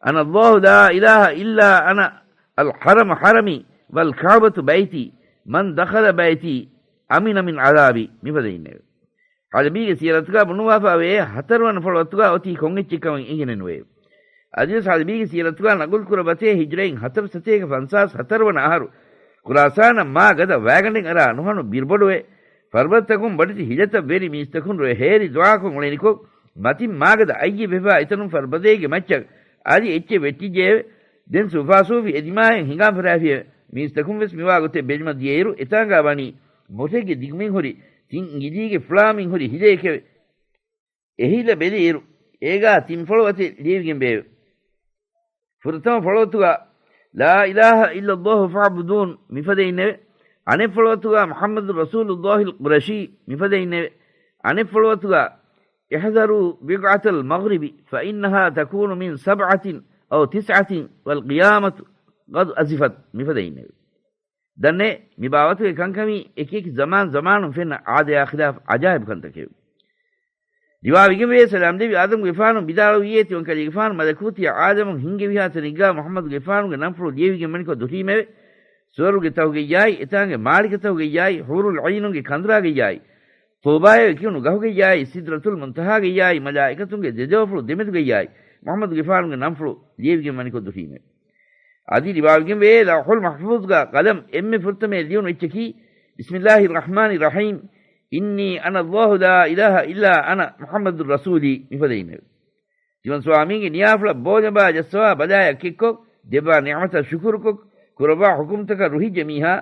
أنا الله لا إله إلا أنا الحرم حرمي والكعبة بيتي من دخل بيتي أمن من عذابي މިފަދައިންނެވެ. ހަލަބީގެ ސީރަތުގާ ބުނުއްވާފައިވޭ، ހަތަރުވަނަ ފޮޅުވަތުގާ އޮތީ ކޮންއެއްޗެއްކަމަށް އެނގެނެއްނުވެއެވެ. އަދިވެސް ހަލަބީގެ ސީރަތުގާ ނަގުލްކުރައްވަތޭ، ހިޖްރައިން ހަތަރު ސަތޭކަ ފަންސާސް ހަތަރުވަނަ އަހަރު ޚުރާސާނަށް މާ ގަދަ ވައިގަނޑެއް އަރާ ނުހަނު ބިރުބޮޑުވެ، ފަރުބަދަތަކުން ބޮޑެތި ހިލަތައް ވެރި މީސްތަކުން ރޮއެ ހޭރި ދުޢާކޮށް އުޅެނިކޮށް، މަތިން މާގަދަ އައްޔެއް ވެފާ އެތަނުން ފަރުބަދައިގެ މައްޗަށް އަދި އެއްޗެއް ވެއްޓިއްޖެއެވެ. ދެން ސޫފާސޫފި އެދިމާއެއް ހިނގާން ފަރާފިއެވެ. މީސްތަކުން ވެސް މިވާ ގޮތެއް ބެލުމަށް ދިޔައިރު، އެތާނގާ ވަނީ މުށެއްގެ ދިގުމިން ހުރި، ތިން އިނގިލީގެ ފުޅާމިން ހުރި ހިލައެކެވެ. އެ ހިލަ ބެލިއިރު، އޭގާ ތިން ފޮޅުވަތެއް ލިޔެވިގެން ބޭއެވެ. ފުރަތަމަ ފޮޅުވަތުގާ، لا إله إلا الله فاعبدون މިފަދައިންނެވެ. އަނެއްފޮޅުވަތުގަ މުޙައްމަދު ރަސޫލުﷲ އަލްޤުރަޝީ މިފަދައިންނެވެ. އަނެއްފޮޅުވަތުގަ، احذروا بقعة المغرب فإنها تكون من سبعة أو تسعة والقيامة قد أزفت މިފަދައިންނެވެ. ދަންނޭ، މި ބާވަތުގެ ކަންކަމީ އެކިއެކި ޒަމާން ޒަމާނުން ފެންނަ އާދަޔާ ޚިލާފް އަޖާއިބު ކަންތަކެވެ. ރިވާވެގެންވޭ، ސަލާމް ލެއްވި އާދަމްގެފާނު ވިދާޅުވިއޭ، ތިމަން ކަލޭގެފާނު މަލަކޫތީ ޢާލަމުން ހިންގެވިހާ ތަނެއްގާ މުޙައްމަދުގެފާނުގެ ނަންފުޅު ލިޔެވިގެން ވަނިކޮށް ދުށީމެވެ. ސުވަރުގެ ތަހުގައްޔާއި، އެތާނގެ މާޅިގެ ތަހުގައްޔާއި، ޙޫރުލް ޢައިނުންގެ ކަނދުރާގައްޔާއި، ޠޫބާއޭ ކިޔުނު ގަހުގައްޔާއި، ސިދްރަތުލް މުންތަހާގައްޔާއި، މަލާއިކަތުންގެ ދެދެވަފުޅު ދެމެދުގައްޔާއި، މުޙައްމަދުގެފާނުގެ ނަންފުޅު ލިޔެވިގެން ވަނިކޮށް ދުށީމެވެ. އަދި ރިވާވެގެންވޭ، ލައުޙުލް މަޙްފޫޡުގަ ޤަލަމް އެންމެ ފުރަތަމަޔަށް ލިޔުނު އެއްޗަކީ، بسم الله الرحمن الرحيم، إني أنا الله لا إله إلا أنا محمد رسولي މިފަދައިންނެވެ. ތިމަން ސުވާމީގެ ނިޔާފުޅަށް ބޯލަނބާ ޖައްސަވާ ބަލާޔަށް ކެއްކޮށް، ދެއްވާ ނިޢުމަތަށް ޝުކުރުކޮށް، ކުރައްވާ ޙުކުމްތަކަށް ރުހިއްޖެ މީހާ،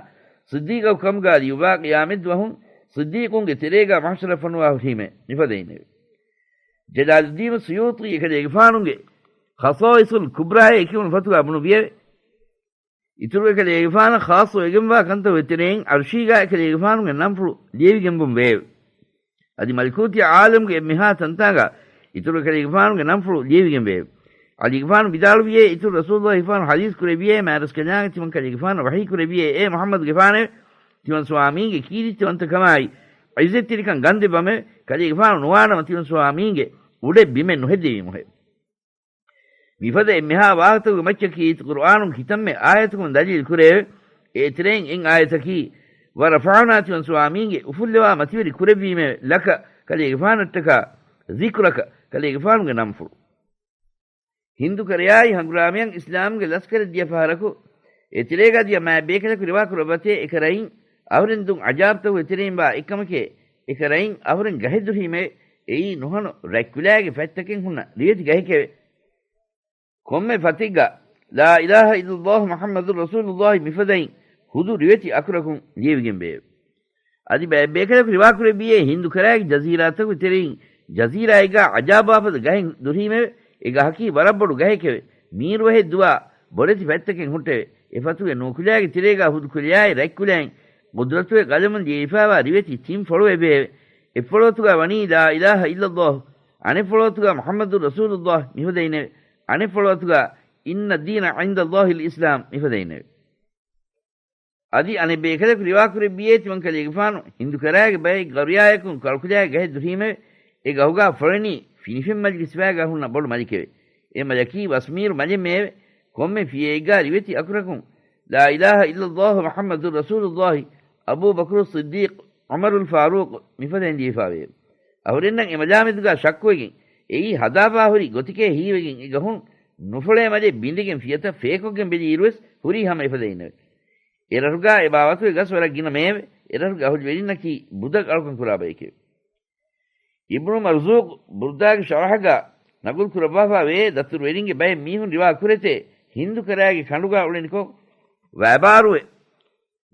ޞިއްދީޤަކު ކަމުގާ ލިޔުއްވާ ޤިޔާމަތްދުވަހުން ޞިއްދީޤުންގެ ތެރޭގާ މަޙްޝަރަށް ފޮނުވާ ހުށީމެ މިފަދައިންނެވެ. ޖަލާލުއްދީނު ސުޔޫޠީ އެކަލޭގެފާނުގެ ޚަޞާއިޞުލް ކުބްރާއޭ ކިޔުނު ފޮތުގާ ބުނުއްވިއެވެ. އިތުރު އެކަލޭގެފާނަށް ޚާއްޞަވެގެންވާ ކަންތައް ވެތެރެއިން ޢަރްޝީގާ އެކަލޭގެފާނުގެ ނަންފުޅު ލިޔެވިގެންވުން ވެއެވެ. އަދި މަލަކޫތީ ޢާލަމުގެ އެންމެހާ ތަންތާނގާ އިތުރު އެކަލޭގެފާނުގެ ނަންފުޅު ލިޔެވިގެން ވެއެވެ. ޢަލީގެފާނު ވިދާޅުވިއޭ، އިތުރު ރަސޫލުﷲ ފާނު ޙަދީޘް ކުރެއްވިއޭ، މާތްރަސްކަލާނގެ ތިމަން ކަލޭގެފާނަށް ވަޙީ ކުރެއްވިއޭ، އޭ މުޙައްމަދުގެ ފާނެވެ. ތިމަން ސުވާމީގެ ކީރިތިވަންތަކަމާއި ޢިއްޒަތްތެރިކަން ގަންދެއްވަމެވެ. ކަލޭގެފާނު ނުވާނަމަ ތިމަން ސުވާމީގެ އުޑެއް ބިމެއް ނުހެއްދެވީމުހެވެ. މިފަދަ އެންމެހާ ވާހަކަތަކުގެ މައްޗަކީ ޤުރުއާނުން ކިތަންމެ އާޔަތަކުން ދަލީލު ކުރެއެވެ. އޭތެރެއިން އެއް އާޔަތަކީ، ވަރަފަޢުނާ ތިމަން ސުވާމީގެ އުފުއްލަވާ މަތިވެރި ކުރެއްވީމެވެ. ލަކަ ކަލޭގެފާނަށްޓަކާ، ޛިކްރަކަ ކަލޭގެފާނުގެ ނަންފުޅު. ހިންދު ކަރަޔާއި ހަނގުރާމަޔަން އިސްލާމްގެ ލަސްކަރެއް ދިޔަ ފަހަރަކު، އެތެރޭގާ ދިޔަ މާތް ބޭކަލަކު ރިވާ ކުރައްވަތޭ، އެކަރައިން އަހުރެން ދުން ޢަޒާބުތަކުގެ ތެރެއިން ވާ އެއްކަމެކޭ، އެކަރައިން އަހުރެން ގަހެއް ދުށީމެވެ. އެއީ ނުހަނު ރަތްކުލައިގެ ފަތްތަކެއް ހުންނަ ރިވެތި ގަހެކެވެ. ކޮންމެ ފަތެއްގަ، لا إله إلا الله محمد رسول الله މިފަދައިން ހުދު ރިވެތި އަކުރަކުން ލިޔެވިގެން ވެއެވެ. އަދި ބައެއް ބޭކަލަކު ރިވާކުރެއްވިއޭ، ހިންދު ކަރައިގެ ޖަޒީރާތަކުގެ ތެރެއިން ޖަޒީރާއެއްގާ ޢަޒާބާފަދަ ގަހެއް ދުށީމެވެ. އެ ގަހަކީ ވަރަށް ބޮޑު ގަހެކެވެ. މީރުވަހެއް ދުވާ ބޮޑެތި ފަތްތަކެއް ހުއްޓެވެ. އެ ފަތުގެ ނޫކުލައިގެ ތެރޭގާ ހުދު ކުލައާއި ރަތްކުލައިން ޤުދްރަތުގެ ޤަލަމުން ލިޔެވިފާވާ ރިވެތި ތިން ފޮޅުއެއް ވެއެވެ. އެއްފޮޅުވަތުގާ ވަނީ لا إله إلا الله، އަނެއްފޮޅުވަތުގާ محمد رسول الله މިފަދައިންނެވެ. އަނެއްފޮޅުވަތުގާ إن الدين عند الله الإسلام މިފަދައިންނެވެ. އަދި އަނެއް ބޭކަލަކު ރިވާކުރެއްވިއޭ، ތިމަން ކަލޭގެފާނު ހިންދު ކަރައިގެ ބައެއް ގަރުޔާޔަކުން ކަޅުކުލައިގެ ގަހެއް ދުށީމެވެ. އެ ގަހުގާ ފޮޅެނީ ފިނިފެން މަލިގެ ސިފައިގާ ހުންނަ ބޮޑު މަލިކެވެ. އެ މަލަކީ ވަސްމީރު މަލެއްމެއެވެ. ކޮންމެ ފިޔައެއްގާ ރިވެތި އަކުރަކުން لا إله إلا الله محمد رسول الله، أبو بكر الصديق، عمر الفاروق މިފަދައިން ލިޔެފާވެއެވެ. އަހުރެންނަށް އެ މަލާމެދުގާ ޝައްކުވެގެން، އެއީ ހަދާފާ ހުރި ގޮތެކޭ ހީވެގެން އެ ގަހުން ނުފޮޅޭ މަލެއް ބިނދެގެން ފިޔަތައް ފޭކޮށްގެން ބެލިއިރުވެސް ހުރީ ހަމަ އެފަދައިންނެވެ. އެރަށުގާ އެ ބާވަތުގެ ގަސް ވަރަށް ގިނަ މެއެވެ. އެރަށުގެ އަހުލުވެރިންނަކީ ބުދަށް އަޅުކަން ކުރާ ބަޔެކެވެ. އިބްނު މަރްޒޫޤް ބުރްދާގެ ޝަރަޙަގާ ނަގުލް ކުރައްވާފާވޭ، ދަތުރުވެރިންގެ ބައެއް މީހުން ރިވާ ކުރެތޭ، ހިންދު ކަރައިގެ ކަނޑުގާ އުޅެނިކޮށް، ވައިބާރުވެ،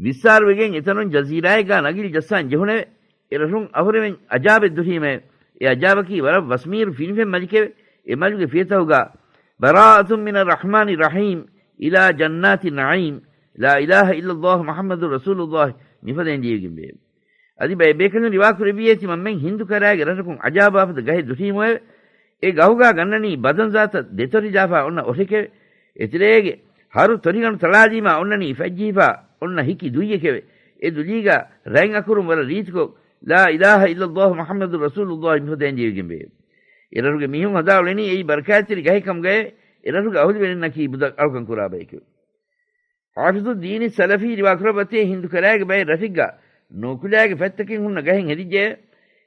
ވިއްސާރުވެގެން އެތަނުން ޖަޒީރާއެއްގާ ނަގިލް ޖައްސާން ޖެހުނެވެ. އެރަށުން އަހުރެމެން އަޖާބެއް ދުށީމެވެ. އެ އަޖާބަކީ ވަރަށް ވަސްމީރު ފިނިފެން މަލިކެވެ. އެ މަލުގެ ފިޔަތަހުގާ، براءة من الرحمن الرحيم إلى جنات النعيم، لا إله إلا الله محمد رسول الله މިފަދައިން ލިޔެވިގެންވެއެވެ. އަދި ބައެއް ބޭކަލުން ރިވާކުރެއްވިއޭ، ތިމަންމެން ހިންދު ކަރައިގެ ރަށަކުން އަޖާބާފަދަ ގަހެއް ދުށީމުއެވެ. އެ ގަހުގާ ގަންނަނީ ބަދަން ޒާތަށް ދެތޮށި ދާފާ އޮންނަ އޮށެކެވެ. އެތެރޭގެ ހަރު ތޮށިގަނޑު ތަޅާލީމާ އޮންނަނީ ފަތްޖެހިފާ އޮންނަ ހިކި ދުއްޔެކެވެ. އެ ދުލީގާ ރަތް އަކުރުން ވަރަށް ރީތިކޮށް، لا إله إلا الله محمد رسول الله މިފަދައިން ލިޔެވިގެންވެއެވެ. އެރަށުގެ މީހުން ހަދާ އުޅެނީ އެއީ ބަރަކާތްތެރި ގަހެއް ކަމުގައެވެ. އެރަށުގެ އަހުލުވެރިންނަކީ ބުދަށް އަޅުކަން ކުރާ ބަޔެކެވެ. ޙާފިޡު ދީނި ސަލަފީ ރިވާ ކުރައްވަތޭ، ހިންދު ކަރައިގެ ބައެއް ރަށެއްގާ ނޫކުލައިގެ ފަތްތަކެއް ހުންނަ ގަހެއް ހެދިއްޖެއެވެ.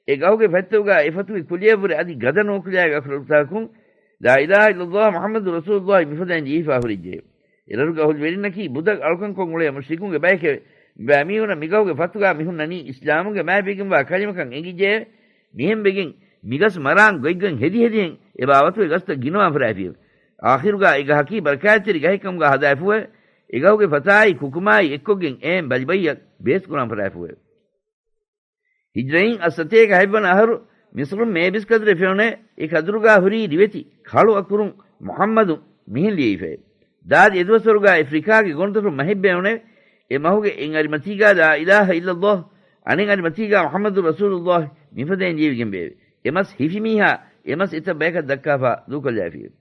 އެ ގަހުގެ ފަތްތަކުގާ އެ ފަތުގެ ކުލިއަށްވުރެ އަދި ގަދަ ނޫކުލައިގެ އަކުރުތަކުން، لا إله إلا الله محمد رسول الله މިފަދައިން ލިޔެފާ ހުރެއްޖެއެވެ. އެރަށުގެ އަހުލުވެރިންނަކީ ބުދަށް އަޅުކަންކޮށް އުޅޭ މުޝްރިކުންގެ ބަޔެކެވެ. މިބައިމީހުނަށް މިގަހުގެ ފަތުގާ މިހުންނަނީ އިސްލާމުގެ މާތްވެގެންވާ ކަލިމަކަށް އެނގިއްޖެއެވެ. މިހެންވެގެން މިގަސް މަރާން ގޮތްގޮތް ހެދިހެދިހެން އެ ބާވަތުގެ ގަސްތައް ގިނަވާން ފަށާފިއެވެ. އާޚިރުގާ އެ ގަހަކީ ބަރަކާތްތެރި ގަހެއްކަމުގާ ހަދާފިއެވެ. އެ ގަހުގެ ފަތާއި ކުކުމާއި އެއްކޮށްގެން އެއިން ބަލިބައްޔަށް ބޭސްކުރާން ފަށާފިއެވެ. ހިޖްރައިން އަށްސަތޭކަ ހަތްވަނަ އަހަރު މިސްރުން މޭބިސް ކަދުރެއް ފެނުނެވެ. އެ ކަދުރުގާ ހުރީ ރިވެތި ކަޅު އަކުރުން މުޙައްމަދު މިހެން ލިޔެވިފައެވެ. ދާދި އެދުވަސްވަރުގާ އެފްރިކާގެ ގޮނޑުދޮށުން މަހެއް ބޭނުނެވެ. އެ މަހުގެ އެއް އަރިމަތީގާ ލާ އިލާހަ އިއްލައްލާހު، އަނެއް އަރިމަތީގާ މުޙައްމަދު ރަސޫލުއްލާހި މިފަދައިން ލިޔެވިގެންވެއެވެ. އެ މަސް ހިފި މީހާ އެ މަސް އެތައް ބަޔަކަށް ދައްކާފާ ދޫކޮށްލާފިއެވެ.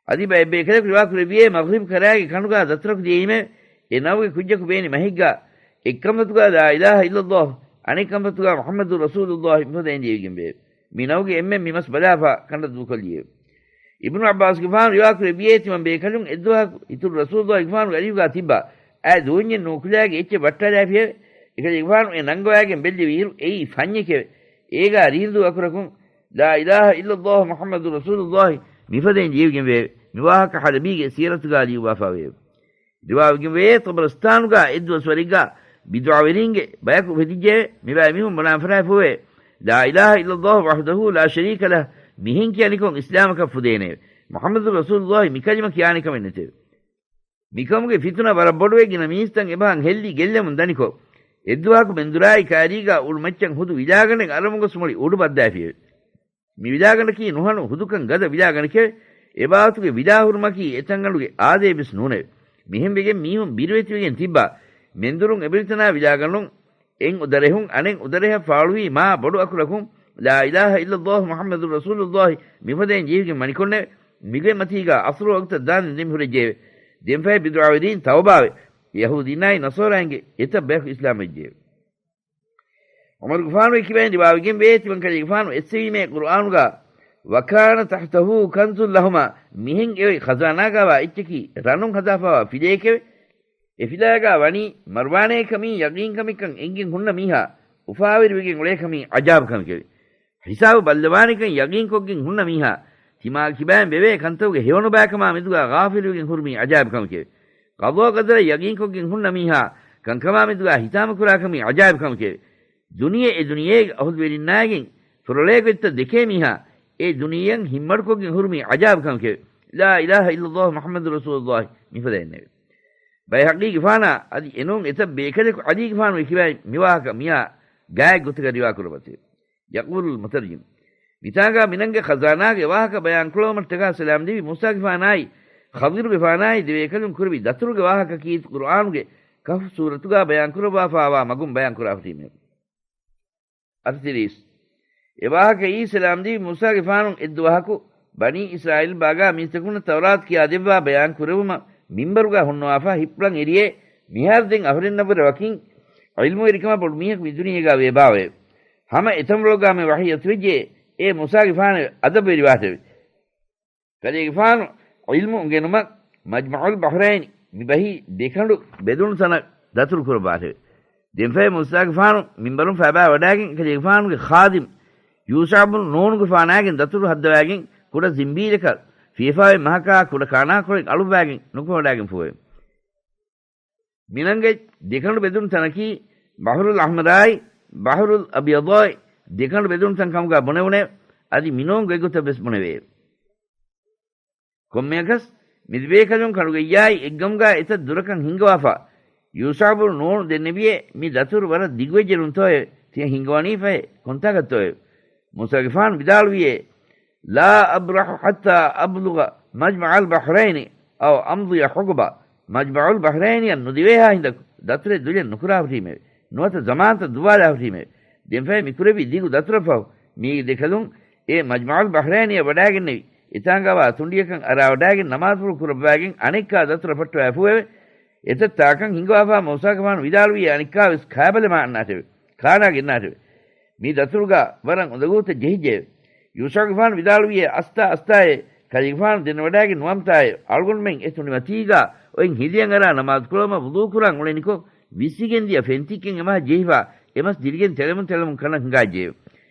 އަދި ބައެއް ބޭކަލަކު ރިވާ ކުރެއްވިއޭ، މަޣްރިބް ކަރާގެ ކަނޑުގާ ދަތުރަކު ދިޔައީމެވެ. އެ ނަވުގެ ކުއްޖަކު ބޭނި މަހެއްގާ އެއް ކަންފަތުގާ ލާ އިލާހަ އިއްލައްލާހު، އަނެއް ކަންފަތުގާ މުޙައްމަދު ރަސޫލުއްލާހި މިފަދައިން ލިޔެވިގެންވެއެވެ. މި ނަވުގެ އެންމެން މި މަސް ބަލާފާ ކަނޑަށް ދޫކޮށްލިއެވެ. އިބްނު ޢައްބާސްގެފާނު ރިވާކުރެއްވިއޭ، ތިމަން ބޭކަލުން އެއްދުވަހަކު އިތުރު ރަސޫލުއްލާހިގެފާނުގެ އަރިހުގާ ތިއްބާ އާ ދޫންޏެއް ނޫކުލައިގެ އެއްޗެއް ވައްޓާލާފިއެވެ. އެކަލޭގެފާނު އެ ނަންގަވާގެން ބެއްލެވިއިރު އެއީ ފަންޏެކެވެ. އޭގާ ރީނދޫ އަކުރަކުން ލާ އިލާހަ އިއްލައްލާހު މުޙައްމަދު ރަސޫލުއްލާހި މިފަދައިން ލިޔެވިގެންވެއެވެ. މި ވާހަކަ ޙަލަބީގެ ސީރަތުގާ ލިޔުއްވާފާވެއެވެ. ރިވާވެގެންވެއޭ، ޠަބަރަސްތާނުގާ އެއްދުވަސްވަރެއްގާ ބިދުޢަވެރީންގެ ބަޔަކު އުފެދިއްޖެއެވެ. މިބައި މީހުން ބަލާން ފަށާފައެވެ. ލާ އިލާހަ އިއްލައްލާހު ވަޙްދަހު ލާ ޝަރީކަ ލަހު، މިހެން ކިޔަނިކޮށް އިސްލާމަކަށް ފުދޭނެއެވެ. މުޙައްމަދު ރަސޫލުއްލާހި މިކަލިމަ ކިޔާނެ ކަމެއް ނެތެވެ. މިކަމުގެ ފިތުނަ ވަރަށް ބޮޑުވެ، ގިނަ މީސްތައް އެބަހަށް ހެއްލި ގެއްލެމުން ދަނިކޮށް، އެއްދުވަހަކު މެންދުރާއި ކާރީގާ އުޅުމައްޗަށް ހުދު ވިލާގަނޑެއް އަރަމުން ގޮސް މުޅި އުޑު ބައްދާފިއެވެ. މި ވިލާގަނޑަކީ ނުހަނު ހުދުކަން ގަދަ ވިލާގަނޑެކެވެ. އެބާވަތުގެ ވިލާ ހުރުމަކީ އެތަންގަނޑުގެ އާދައެއް ވެސް ނޫނެވެ. މިހެން ވެގެން މީހުން ބިރުވެތިވެގެން ތިއްބާ މެންދުރުން އެބައިތަނާ ވިލާގަނޑުން އެއް އުދަރެހުން އަނެއް އުދަރެހަށް ފާޅުވީ މާ ބޮޑު އަކުރަކުން، ލާ އިލާހަ އިއްލައްލާހު މުޙައްމަދު ރަސޫލުއްލާހި މިފަދައިން ޖެހިގެން ވަނިކޮށްނެވެ. މިގޮތް މަތީގާ އަސްރު ވަގުތަށް ދާންދެން ދެމިހުރެއްޖެއެވެ. ދެންފަހެ ބިދުޢަވެރީން ތައުބާވެ، ޔަހޫދީންނާއި ނަޞާރާއިންގެ އެތައް ބަޔަކު އިސްލާމްވެއްޖެއެވެ. ޢުމަރުގެފާނުގެ ކިބައިން ރިވާވެގެންވޭ، ތިމަންކަލޭގެފާނު އެއްސެވީމޭ ޤުރުއާނުގާ، وَكَانَ تَحْتَهُ كَنْزٌ لَهُمَا، މިހެން އެއޮތް ޚަޒާނާގާވާ އެއްޗަކީ ރަނުން ހަދާފާވާ ފިލައެކެވެ. އެ ފިލާގާ ވަނީ މަރުވާނޭ ކަމީ ޔަގީންކަމެއްކަން އެނގިން ހުންނަ މީހާ އުފާވެރިވެގެން އުޅޭ ކަމީ ޢަޖާބު ކަމެކެވެ. ހިސާބު ބައްލަވާނެކަން ޔަގީންކޮށްގެން ހުންނަ މީހާ ތިމާގެ ކިބައިން ވެވޭ ކަންތަކުގެ ހެޔޮނުބައިކަމާ މެދުގާ ޣާފިލުވެގެން ހުރުމީ ޢަޖާބު ކަމެކެވެ. ޤަޟާ ޤަދަރަށް ޔަގީންކޮށްގެން ހުންނަ މީހާ ކަންކަމާ މެދުގާ ހިތާމަކުރާ ކަމީ ޢަޖާބު ކަމެކެވެ. ދުނިޔެ އެ ދުނިޔޭގެ އަހުލުވެރިންނާގެން ފުރޮޅޭ ގޮތްތައް ދެކޭ މީހާ އެ ދުނިޔެއަށް ހިތްމަޑުކޮށްގެން ހުރުމީ ޢަޖާބު ކަމެކެވެ. ލާ އިލާހަ އިއްލައްލާހު މުޙައްމަދު ރަސޫލުއްލާހި މިފަދައިންނެވެ. ބައިހަޤީގެފާނާ އަދި އެނޫން އެތައް ބޭކަލަކު ޢަލީގެފާނުގެ ކިބައިން މިވާހަކަ މިއާ ގާތް ގޮތަކަށް ރިވާކުރައްވަތެވެ. ޔަޤޫލުލް މުތަރްޖިމް. މިތާނގާ މިނަންގެ ޚަޒާނާގެ ވާހަކަ ބަޔާންކުރެއްވުމަށްޓަކާ ސަލާމް ދެވި މޫސާގެފާނާއި ޚަޟިރުގެފާނާއި ދެބޭކަލުން ކުރެއްވި ދަތުރުގެ ވާހަކަކީ ޤުރުއާނުގެ ކަހްފު ސޫރަތުގާ ބަޔާންކުރައްވާފާވާ މަގުން ބަޔާންކުރާ ހުރީމެވެ. އަށް ތިރީސް. އެ ވާހަކައީ ސަލާމް ދެވި މޫސާގެފާނު އެއްދުވަހަކު ބަނީ އިސްރާއީލް ބާގާ މީސްތަކުންނަށް ތައުރާތު ކިޔާދެއްވާ ބަޔާން ކުރެވުމަށް މިންބަރުގާ ހުންނަވާފާ ހިއްޕުޅަން އެރިއޭ، މިހާރު ދެން އަހުރެންނަށްވުރެ ވަކިން ޢިލްމުވެރިކަމާ ބޮޑު މީހަކު މި ދުނިޔޭގާ ވޭބާވައެވެ. ހަމަ އެތަންވަޅުގާމެ ވަޙީ އަތުވެއްޖެ، އޭ މޫސާގެފާނެވެ. އަދަބުވެރިވާށެވެ. ކަލޭގެފާނު ޢިލްމު އުނގެނުމަށް މަޖްމަޢުލް ބަޙްރައިން މި ބަހީ ދެކަނޑު ބެދުނު ތަނަށް ދަތުރު ކުރައްވާށެވެ. ދެންފަހެ މޫސާގެފާނު މިންބަރުން ފައިބާ ވަޑާގެން އެކަލޭގެފާނުގެ ޚާދިމް ޔޫޝަޢުބުން ނޫނުގެފާނާގެން ދަތުރު ހައްދަވާގެން ކުޑަ ޒިންބީލަކަށް ފިޔަފާވެ މަހަކާ ކުޑަ ކާނާކޮޅެއް އަޅުއްވާގެން ނުކުމެވަޑާގެންފޫއެވެ. މިނަންގެ ދެކަނޑު ބެދުނު ތަނަކީ ބަޙުރުލް އަޙްމަރާއި ބަޙުރުލް އަބްޔަޟާއި ދެކަނޑު ބެދުނު ތަން ކަމުގާ ބުނެވުނެ، އަދި މިނޫން ގޮތްގޮތަށް ވެސް ބުނެވޭ. ކޮންމެއަކަސް މިދެބޭކަލުން ކަނޑުގައްޔާއި އެއްގަމުގާ އެތައް ދުރަކަށް ހިންގަވާފާ، ޔޫޝަޢުބުން ނޫނު ދެންނެވިއޭ، މި ދަތުރު ވަރަށް ދިގުވެއްޖެނުންތޯއެވެ؟ ތިޔަ ހިންގަވަނީ ފަހެ ކޮންތާކަށްތޯއެވެ؟ މޫސާގެފާނު ވިދާޅުވިއޭ، لا أبرح حتى أبلغ مجمع البحرين أو أمضي حقبة. މަޖްމަޢުލް ބަޙްރައިނިއަށް ނުދިވޭހާ ހިނދަކު ދަތުރެއް ދުލެއް ނުކުރާ ހުރީމެވެ. ނުވަތަ ޒަމާންތައް ދުއްވާލާ ހުރީމެވެ. ދެންފަހެ މިކުރެއްވި ދިގު ދަތުރަށްފަހު މީގެ ދެކަލުން އެ މަޖްމަޢުލް ބަޙްރައިނިއަށް ވަޑާގެންނެވި. އެތާނގާވާ ތުނޑިއަކަށް އަރާވަޑާގެން ނަމާދުފުޅު ކުރައްވާގެން އަނެއްކާ ދަތުރަށް ފައްޓަވާފޫއެވެ. އެތައް ތާކަށް ހިނގަވާފާ މޫސާގެފާނު ވިދާޅުވިއޭ އަނެއްކާވެސް ކާބަލެމާ އަންނާށެވެ. ކާނާ ގެންނާށެވެ. މި ދަތުރުގާ ވަރަށް އުނދަގޫތައް ޖެހިއްޖެއެވެ. ޔޫޝަޢުގެފާނު ވިދާޅުވިއޭ އަސްތާ އަސްތާއޭ، ކަލޭގެފާނު ދެންނެވަޑާގެން ނުވަންތާއޭ، އަޅުގަނޑުމެން އެ ތުނޑިމަތީގާ އޮތް ހިލިއަނގަރާ ނަމާދުކުރައްވަމަށް ވުޟޫކުރަން އުޅެނިކޮށް، ވިސްއިގެންދިޔަ ފެންތިއްކެއް އެމަހަށް ޖެހިފާ، އެމަސް ދިރިގެން ތެޅެމުން ތެޅެމުން ކަނަށް ހިނގާއްޖެއެވެ.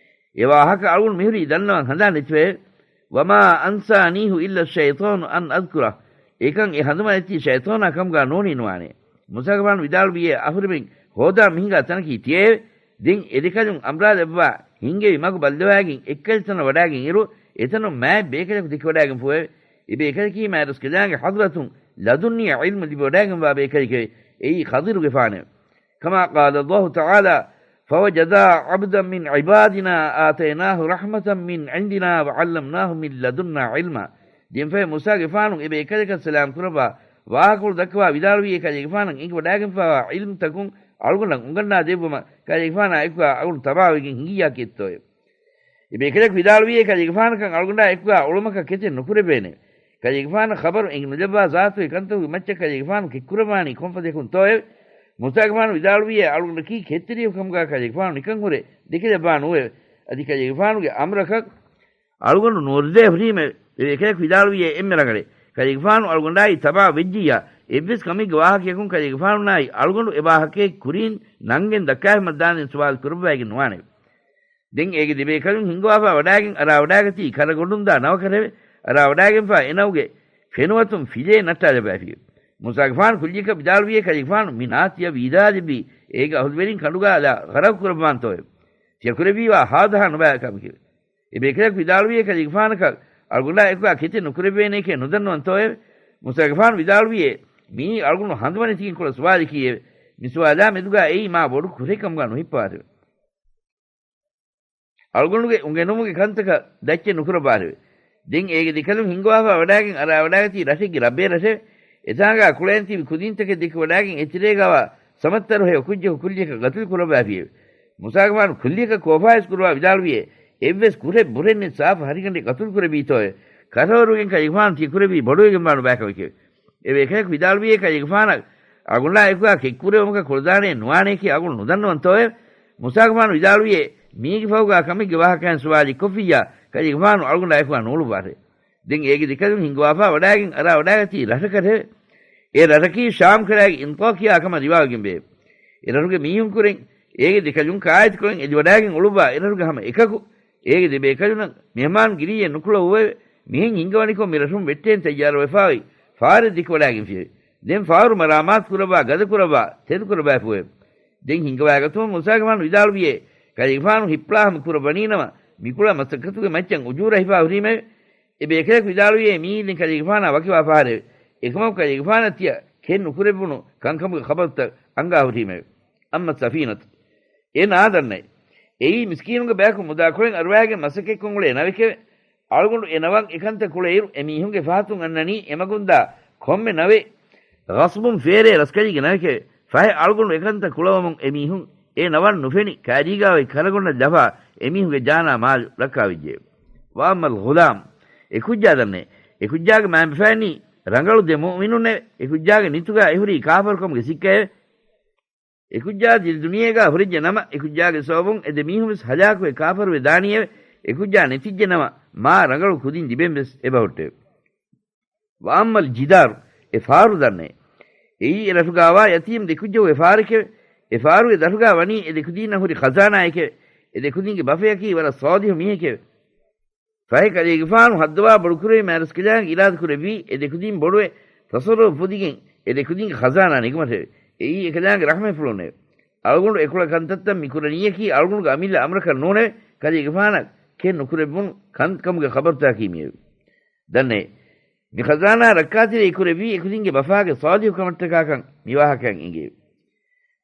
އެ ވާހަކަ އަޅުގަނޑު މިހުރީ ދަންނަވަން ހަނދާން ނެތިފައެވެ. وما أنسانيه إلا الشيطان أن أذكره. އެކަން އެ ހަނދުމަނެތީ ޝައިޠާނާ ކަމުގާ ނޫނީ ނުވާނެ. މޫސާގެފާނު ވިދާޅުވިއޭ އަހުރެމެން ހޯދާ މިހިނގާ ތަނަކީ ތިޔައެވެ. ދެން އެދެކަލުން އަމްރާލައްވާ ހިންގެވި މަގު ބައްލަވާގެން އެއްކަލި ތަނަށް ވަޑާގެން އިރު، އެތަނުން މާތް ބޭކަލަކު ދެކިވަޑާގެންފޫއެވެ. އެ ބޭކަލަކީ މާތްރަސްކަލާނގެ ޙަޟްރަތުން ލަދުންނީ ޢިލްމު ލިބިވަޑާގެންވާ ބޭކަލެކެވެ. އެއީ ޚަޟިރުގެފާނެވެ. كما قال الله تعالى، فوجدا عبدا من عبادنا آتيناه رحمة من عندنا وعلمناه من لدنا علما. ދެންފަހެ މޫސާގެފާނު އެ ބޭކަލަކަށް ސަލާމް ކުރައްވާ ވާހަކަފުޅު ދައްކަވާ ވިދާޅުވިއޭ، ކަލޭގެފާނަށް އެނގިވަޑާގެންފާވާ ޢިލްމުތަކުން އަޅުގަނޑަށް އުނގަންނާ ދެއްވުމަށް ކަލޭގެފާނާ އެކުގާ އަޅުގަނޑު ތަބާވެގެން ހިނގިއްޔާ ކީއްތޯއެވެ؟ އެބޭކަލަކު ވިދާޅުވިއޭ، ކަލޭގެފާނަކަށް އަޅުގަނޑާ އެކުގާ އުޅުމަކަށް ކެތެއް ނުކުރެއްވޭނެ. ކަލޭގެފާނަށް ޚަބަރު އެނގި ނުލައްވާ ޒާތުގެ ކަންތަކުގެ މައްޗަށް ކަލޭގެފާނު ކެތްކުރައްވާނީ ކޮންފަދަޔަކުންތޯއެވެ؟ މޫސާގެފާނު ވިދާޅުވިއޭ، އަޅުގަނޑަކީ ކެތްތެރިޔަކު ކަމުގާ ކަލޭގެފާނު ނިކަން ހުރެ ދެކިލައްވާ ނޫއެވެ. އަދި ކަލޭގެފާނުގެ އަމުރަކަށް އަޅުގަނޑު ނުވަރުދޭ ހުރީމެވެ. އެބޭކަލަކު ވިދާޅުވިއޭ، އެންމެ ރަނގަޅޭ. ކަލޭގެފާނު އަޅުގަނޑާއި ތަބާ ވެއްޖިއްޔާ، އެއްވެސް ކަމެއްގެ ވާހަކަޔަކުން ކަލޭގެފާނުންނާއި އަޅުގަނޑު އެ ވާހަކައެއް ކުރިން ނަންގެން ދައްކާފަ މައްދާނެން ސުވާލު ކުރައްވައިގެން ނުވާނެވެ. ދެން އޭގެ ދެބޭކަލުން ހިންގަވާފާ ވަޑާގެން އަރާވަޑާގަތީ ކަރަގޮނޑުންދާ ނަވަކަށެވެ. އަރާވަޑާގެންފާ އެ ނަވުގެ ފެނުވަތުން ފިލޭ ނައްޓާލައްވައިފިއެވެ. މޫސާގެފާނު ކުއްލިއަކަށް ވިދާޅުވިއޭ، ކަލޭގެފާނު މި ނާ ތިޔަ ވީދާލެއްވީ އޭގެ އަހުލުވެރިން ކަނޑުގާލާ ޣަރަގު ކުރައްވާންތޯއެވެ؟ ތިޔަ ކުރެއްވީވާ ހާދަހާ ނުބައި ކަމެކެވެ. އެބޭކަލަކު ވިދާޅުވިއޭ، ކަލޭގެފާނަކަށް އަޅުގަނޑާ އެކުގާ ކެތެއް ނުކުރެއްވޭނެކޭ ނުދަންނަވަންތޯއެވެ؟ މޫސާގެފާނު ވިދާޅުވިއޭ، މިއީ އަޅުގަނޑު ހަނދުމަނެތިގެން ކުޅަ ސުވާލަކީއެވެ. މި ސުވާލާ މެދުގާ އެއީ މާ ބޮޑު ކުށެއް ކަމުގާ ނުހިއްޕަވާށެވެ. އަޅުގަނޑުގެ އުނގެނުމުގެ ކަންތަކަށް ދައްޗެއް ނުކުރައްވާށެވެ. ދެން އޭގެ ދެކަލުން ހިންގަވާފާ ވަޑާގެން އަރާވަޑާގަތީ ރަށެއްގެ ރަށްބޭރަށެވެ. އެތާނގާ ކުޅޭން ތިބި ކުދިންތަކެއް ދެކިވަޑާގެން އެތެރޭގާވާ ސަމައްތަރުހެޔޮ ކުއްޖަކު ކުއްލިއަކަށް ގަތުލު ކުރައްވާފިއެވެ. މޫސާގެފާނު ކުއްލިއަކަށް ކޯފާވެސް ކުރުވާ ވިދާޅުވިއޭ، އެއްވެސް ކުށެއް ބުރެއް ނެތް ސާފު ހަރިގަނޑެއް ގަތުލު ކުރެއްވީތޯއެވެ؟ ކަށަވަރުވެގެން ކަލޭގެފާނު ތިޔަ ކުރެއްވީ ބޮޑުވެގެންވާ ނުބައިކަމެކެވެ. އެބޭކަލަކު ވިދާޅުވިއޭ، ކަލޭގެފާނަށް އަޅުގަނޑާ އެކުގާ ކެތްކުރެއްވުމަކަށް ކުޅަދާނެއެއް ނުވާނެއަކީ އަޅުގަނޑު ނުދަންނަވަންތޯއެވެ؟ މޫސާގެފާނު ވިދާޅުވިއޭ، މީގެ ފަހުގާ ކަމެއްގެ ވާހަކައިން ސުވާލެއް ކޮށްފިއްޔާ، ކަލޭގެފާނު އަޅުގަނޑާ އެކުގާ ނޫޅުއްވާށެވެ. ދެން އޭގެ ދެކަލުން ހިންގަވާފާ ވަޑާގެން އަރާ ވަޑާގަތީ ރަށަކަށެވެ. އެ ރަށަކީ ޝާމް ކަރައިގެ އިންޠާކިޔާ ކަމަށް ރިވާވެގެންވެއެވެ. އެ ރަށުގެ މީހުން ކުރެން އޭގެ ދެކަލުން ކާއެތިކޮޅެއް އެދިވަޑާގެން އުޅުއްވާ އެ ރަށުގެ ހަމަ އެކަކު އޭގެ ދެބޭކަލުންނަށް މެހެމާން ގިރިއެއް ނުކުޅައުއެވެ. މިހެން ހިންގަވަނިކޮށް މި ރަށުން ވެއްޓޭން ތައްޔާރުވެފާވި ފާރެއް ދެކިވަޑާގެންފިއެވެ. ދެން ފާރު މަރާމާތު ކުރައްވާ، ގަދަ ކުރައްވާ، ތެދު ކުރައްވާފިއެވެ. ދެން ހިންގަވާގަތުމަށް މޫސާގެފާނު ވިދާޅުވިއޭ، ކަލޭގެފާނު ހިއްޕުޅާ ހަމަ ކުރައްވަނީނަމަ، މިކުޅަ މަސައްކަތުގެ މައްޗަށް އުޖޫރަ ހިފާ ހުރީމެވެ. އެ ބޭކަލަކު ވިދާޅުވިއޭ، މިއީ ދެން ކަލޭގެފާނާ ވަކިވާ ފަހަރެވެ. އެކަމަކު ކަލޭގެފާނަށް ތިޔަ ކެތް ނުކުރެއްވުނު ކަންކަމުގެ ޚަބަރުތައް އަންގާ ހުރީމެވެ. އައްމަ ސަފީނަތު، އެ ނާ ދަންނައެވެ. އެއީ މިސްކީނުންގެ ބަޔަކު މުދާކޮޅެއް އަރުވާގެން މަސައްކަތްކޮށް އުޅޭ ނަވެކެވެ. އަޅުގަނޑު އެ ނަވަށް އެކަންތައް ކުޅޭއިރު، އެމީހުންގެ ފަހަތުން އަންނަނީ އެމަގުންދާ ކޮންމެ ނަވެއް ޣަޞްބުން ފޭރޭ ރަސްކަލީގެ ނަވެކެވެ. ފަހެ އަޅުގަނޑު އެކަންތައް ކުޅަވަމުން އެމީހުން އެ ނަވަށް ނުފެނި ކައިރީގާ އޮތް ކަރަގޮނޑަށް ލަފާ އެމީހުންގެ ޖާނާ މާލު ރައްކާވެއްޖެއެވެ. ވައައްމަލް ޣުލާމް، އެ ކުއްޖާ ދަންނައެވެ. އެ ކުއްޖާގެ މައިންބަފައިންނީ ރަނގަޅު ދެ މުއުމިނުންނެވެ. އެ ކުއްޖާގެ ނިތުގާ އެހުރީ ކާފަރުކަމުގެ ސިއްކައެވެ. އެ ކުއްޖާ ތި ދުނިޔޭގާ ހުރެއްޖެ ނަމަ، އެ ކުއްޖާގެ ސަބަބުން އެ ދެ މީހުން ވެސް ހަލާކުވެ ކާފަރުވެ ދާނީއެވެ. އެ ކުއްޖާ ނެތިއްޖެ ނަމަ، މާ ރަނގަޅު ކުދިން ލިބެން ވެސް އެބަހުއްޓެވެ. ވައައްމަލް ޖިދާރު، އެ ފާރު ދަންނައެވެ. އެއީ އެ ރަށުގާވާ ޔަތީމް ދެ ކުއްޖަކުގެ ފާރެކެވެ. އެ ފާރުގެ ދަށުގާ ވަނީ އެ ދެ ކުދީންނަށް ހުރި ޚަޒާނާއެކެވެ. އެ ދެ ކުދިންގެ ބަފަޔަކީ ވަރަށް ޞާލިޙު މީހެކެވެ. ފަހެ ކަލޭގެފާނު ހައްދަވާ ބޮޑުކުރެވި މާތްރަސްކަލާނގެ އިރާދަކުރެއްވީ އެ ދެ ކުދިން ބޮޑުވެ ތަޞައްރަފު ފުދިގެން އެ ދެ ކުދިންގެ ޚަޒާނާ ނެގުމަށެވެ. އެއީ އެކަލާނގެ ރަޙްމަތްފުޅުންނެވެ. އަޅުގަނޑު އެކުޅަ ކަންތައްތައް މި ކުރަނީއަކީ އަޅުގަނޑުގެ އަމިއްލަ އަމުރަކަށް ނޫނެވެ. ކަލޭގެފާނަށް ކެތް ނުކުރެއްވުނު ކަންކަމުގެ ޚަބަރުތަކަކީ މިއެވެ. ދަންނައެވެ. މި ޚަޒާނާ ރައްކާތެރި ކުރެއްވީ އެކުދިންގެ ބަފާގެ ޞާލިޙު ކަމަށްޓަކާކަން މި ވާހަކައިން އެނގެއެވެ.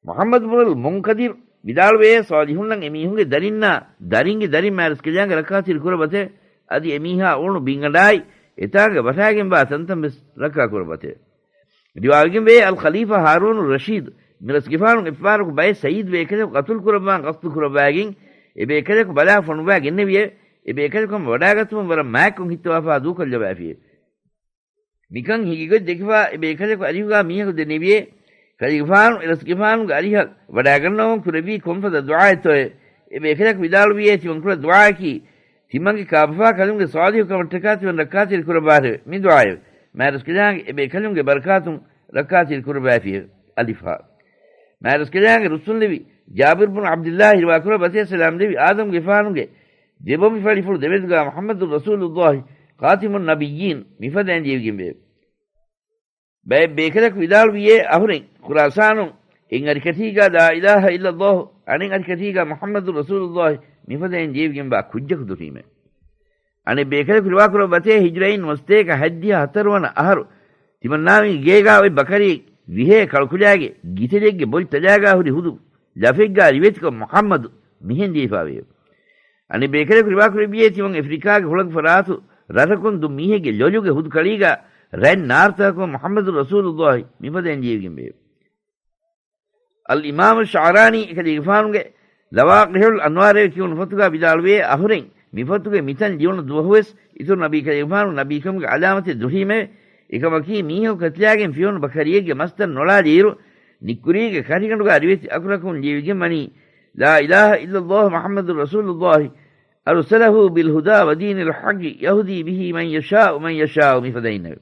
މުޙައްމަދު ބުނުލް މުންކަދިރު ވިދާޅުވޭ، ޞާލިޙުންނަށް އެމީހުންގެ ދަރިންނާ ދަރިންގެ ދަރިން މާތްރަސްކަލާނގެ ރައްކާތެރި ކުރައްވަތެވެ. އަދި އެމީހާ އުޅުނު ބިންގަނޑާއި އެތާނގަ ވަށާގެންވާ ތަންތަން ވެސް ރައްކާ ކުރައްވަތެވެ. ރިވާވެގެންވޭ، އަލް ޚަލީފާ ހާރޫނު ރަޝީދު މި ރަސްގެފާނު އެއްފަހަރަކު ބައެއް ސައީދު ބޭކަލަކު ޤަތުލު ކުރައްވާން ޤަޞްދު ކުރައްވާގެން އެ ބޭކަލަކު ބަލާ ފޮނުވާ ގެންނެވިއެވެ. އެ ބޭކަލަކު ހަމަ ވަޑާގަތުމުން ވަރަށް މާތްކޮށް ހިއްތަވާފާ ދޫކޮށްލަވާފިއެވެ. މިކަން ހިނގިގޮތް ދެކިފާ އެ ބޭކަލަކު އަރިހުގާ މީހަކު ދެންނެވިއޭ، ކަލޭގެފާނު އެ ރަސްގެފާނުގެ އަރިހަށް ވަޑާގަންނަވަމުން ކުރެއްވީ ކޮންފަދަ ދުޢާއެއްތޯއޭ؟ އެ ބޭކަލަކު ވިދާޅުވިއޭ، ތިމަން ކުޅަ ދުޢާއަކީ، ތިމަންގެ ކާބަފާ ކަލުންގެ ޞާލިޙު ކަމަށްޓަކާ ތިމަން ރައްކާތެރި ކުރައްވާށެވެ. މި ދުޢާއެވެ. މާތްރަސްކަލާނގެ އެ ބޭކަލުންގެ ބަރަކާތުން ރައްކާތެރި ކުރައްވާފިއެވެ. އަލިފް ހާ. މާތްރަސްކަލާނގެ ރުއްސުންލެވި ޖާބިރު ބުނު ޢަބްދިއްލާހި ރިވާކުރައްވަތޭ، ސަލާމް ލެވި އާދަމްގެފާނުގެ ދެބޮނބިފަޅިފުޅު ދެމެދުގާ މުޙައްމަދު ރަސޫލުއްލާހި ޚާތިމުއް ނަބިއްޔީން މިފަދައިން ލިޔެވިގެންވެއެވެ. ބައެއް ބޭކަލަކު ވިދާޅުވިއޭ، އަހުރެން ޚުރާސާނުން އެއް އަރިކަށީގާ ލާ އިލާހަ އިއްލައްލާހު، އަނެއް އަރިކަށީގާ މުޙައްމަދު ރަސޫލުއްލާހި މިފަދައިން ލިޔެވިގެންވާ ކުއްޖަކު ދުށީމެވެ. އަނެއް ބޭކަލަކު ރިވާކުރައްވަތޭ، ހިޖުރައިން ނުވަސަތޭކަ ހަތްދިހަ ހަތަރުވަނަ އަހަރު ތިމަންނާމީގެ ގޭގާ އޮތް ބަކަރިއެއް ވިހޭ ކަޅުކުލައިގެ ގިތެލެއްގެ ބޮލި ތަލާގާ ހުރި ހުދު ލަފެއްގާ ރިވެތިކޮށް މުޙައްމަދު މިހެން ލިޔެފާވެއެވެ. އަނެއް ބޭކަލަކު ރިވާކުރެއްވިއޭ، ތިމަން އެފްރިކާގެ ހުޅަނގު ފަރާތު ރަށަކުން ދުށް މީހެއްގެ ލޮލުގެ ހުދު ކަޅީގާ ރަތް ނާރުތަކަކުން މުޙައްމަދު ރަސޫލުﷲ މިފަދައިން ލިޔެވިގެންވެއެވެ. އަލްއިމާމު ޝަޢުރާނީ އެކަލޭގެފާނުގެ ލަވާޤިޢުލް އަންވާރޭ ކިޔުނު ފޮތުގަ ވިދާޅުވޭ، އަހުރެން މިފޮތުގެ މިތަން ލިޔުނު ދުވަހުވެސް އިތުރު ނަބީ ކަލޭގެފާނު ނަބީކަމުގެ ޢަލާމަތެއް ދުށީމެވެ. އެކަމަކީ، މީހަކު ކަތިލާގެން ފިޔަވަނު ބަކަރިއެއްގެ މަސްތައް ނޮޅާލިއިރު، ނިއްކުރީގެ ކަށިގަނޑުގަ ރިވެތި އަކުރަކުން ލިޔެވިގެން ވަނީ، لا إله إلا الله محمد رسول الله أرسله بالهدى ودين الحق يهدي به من يشاء من يشاء މިފަދައިންނެވެ.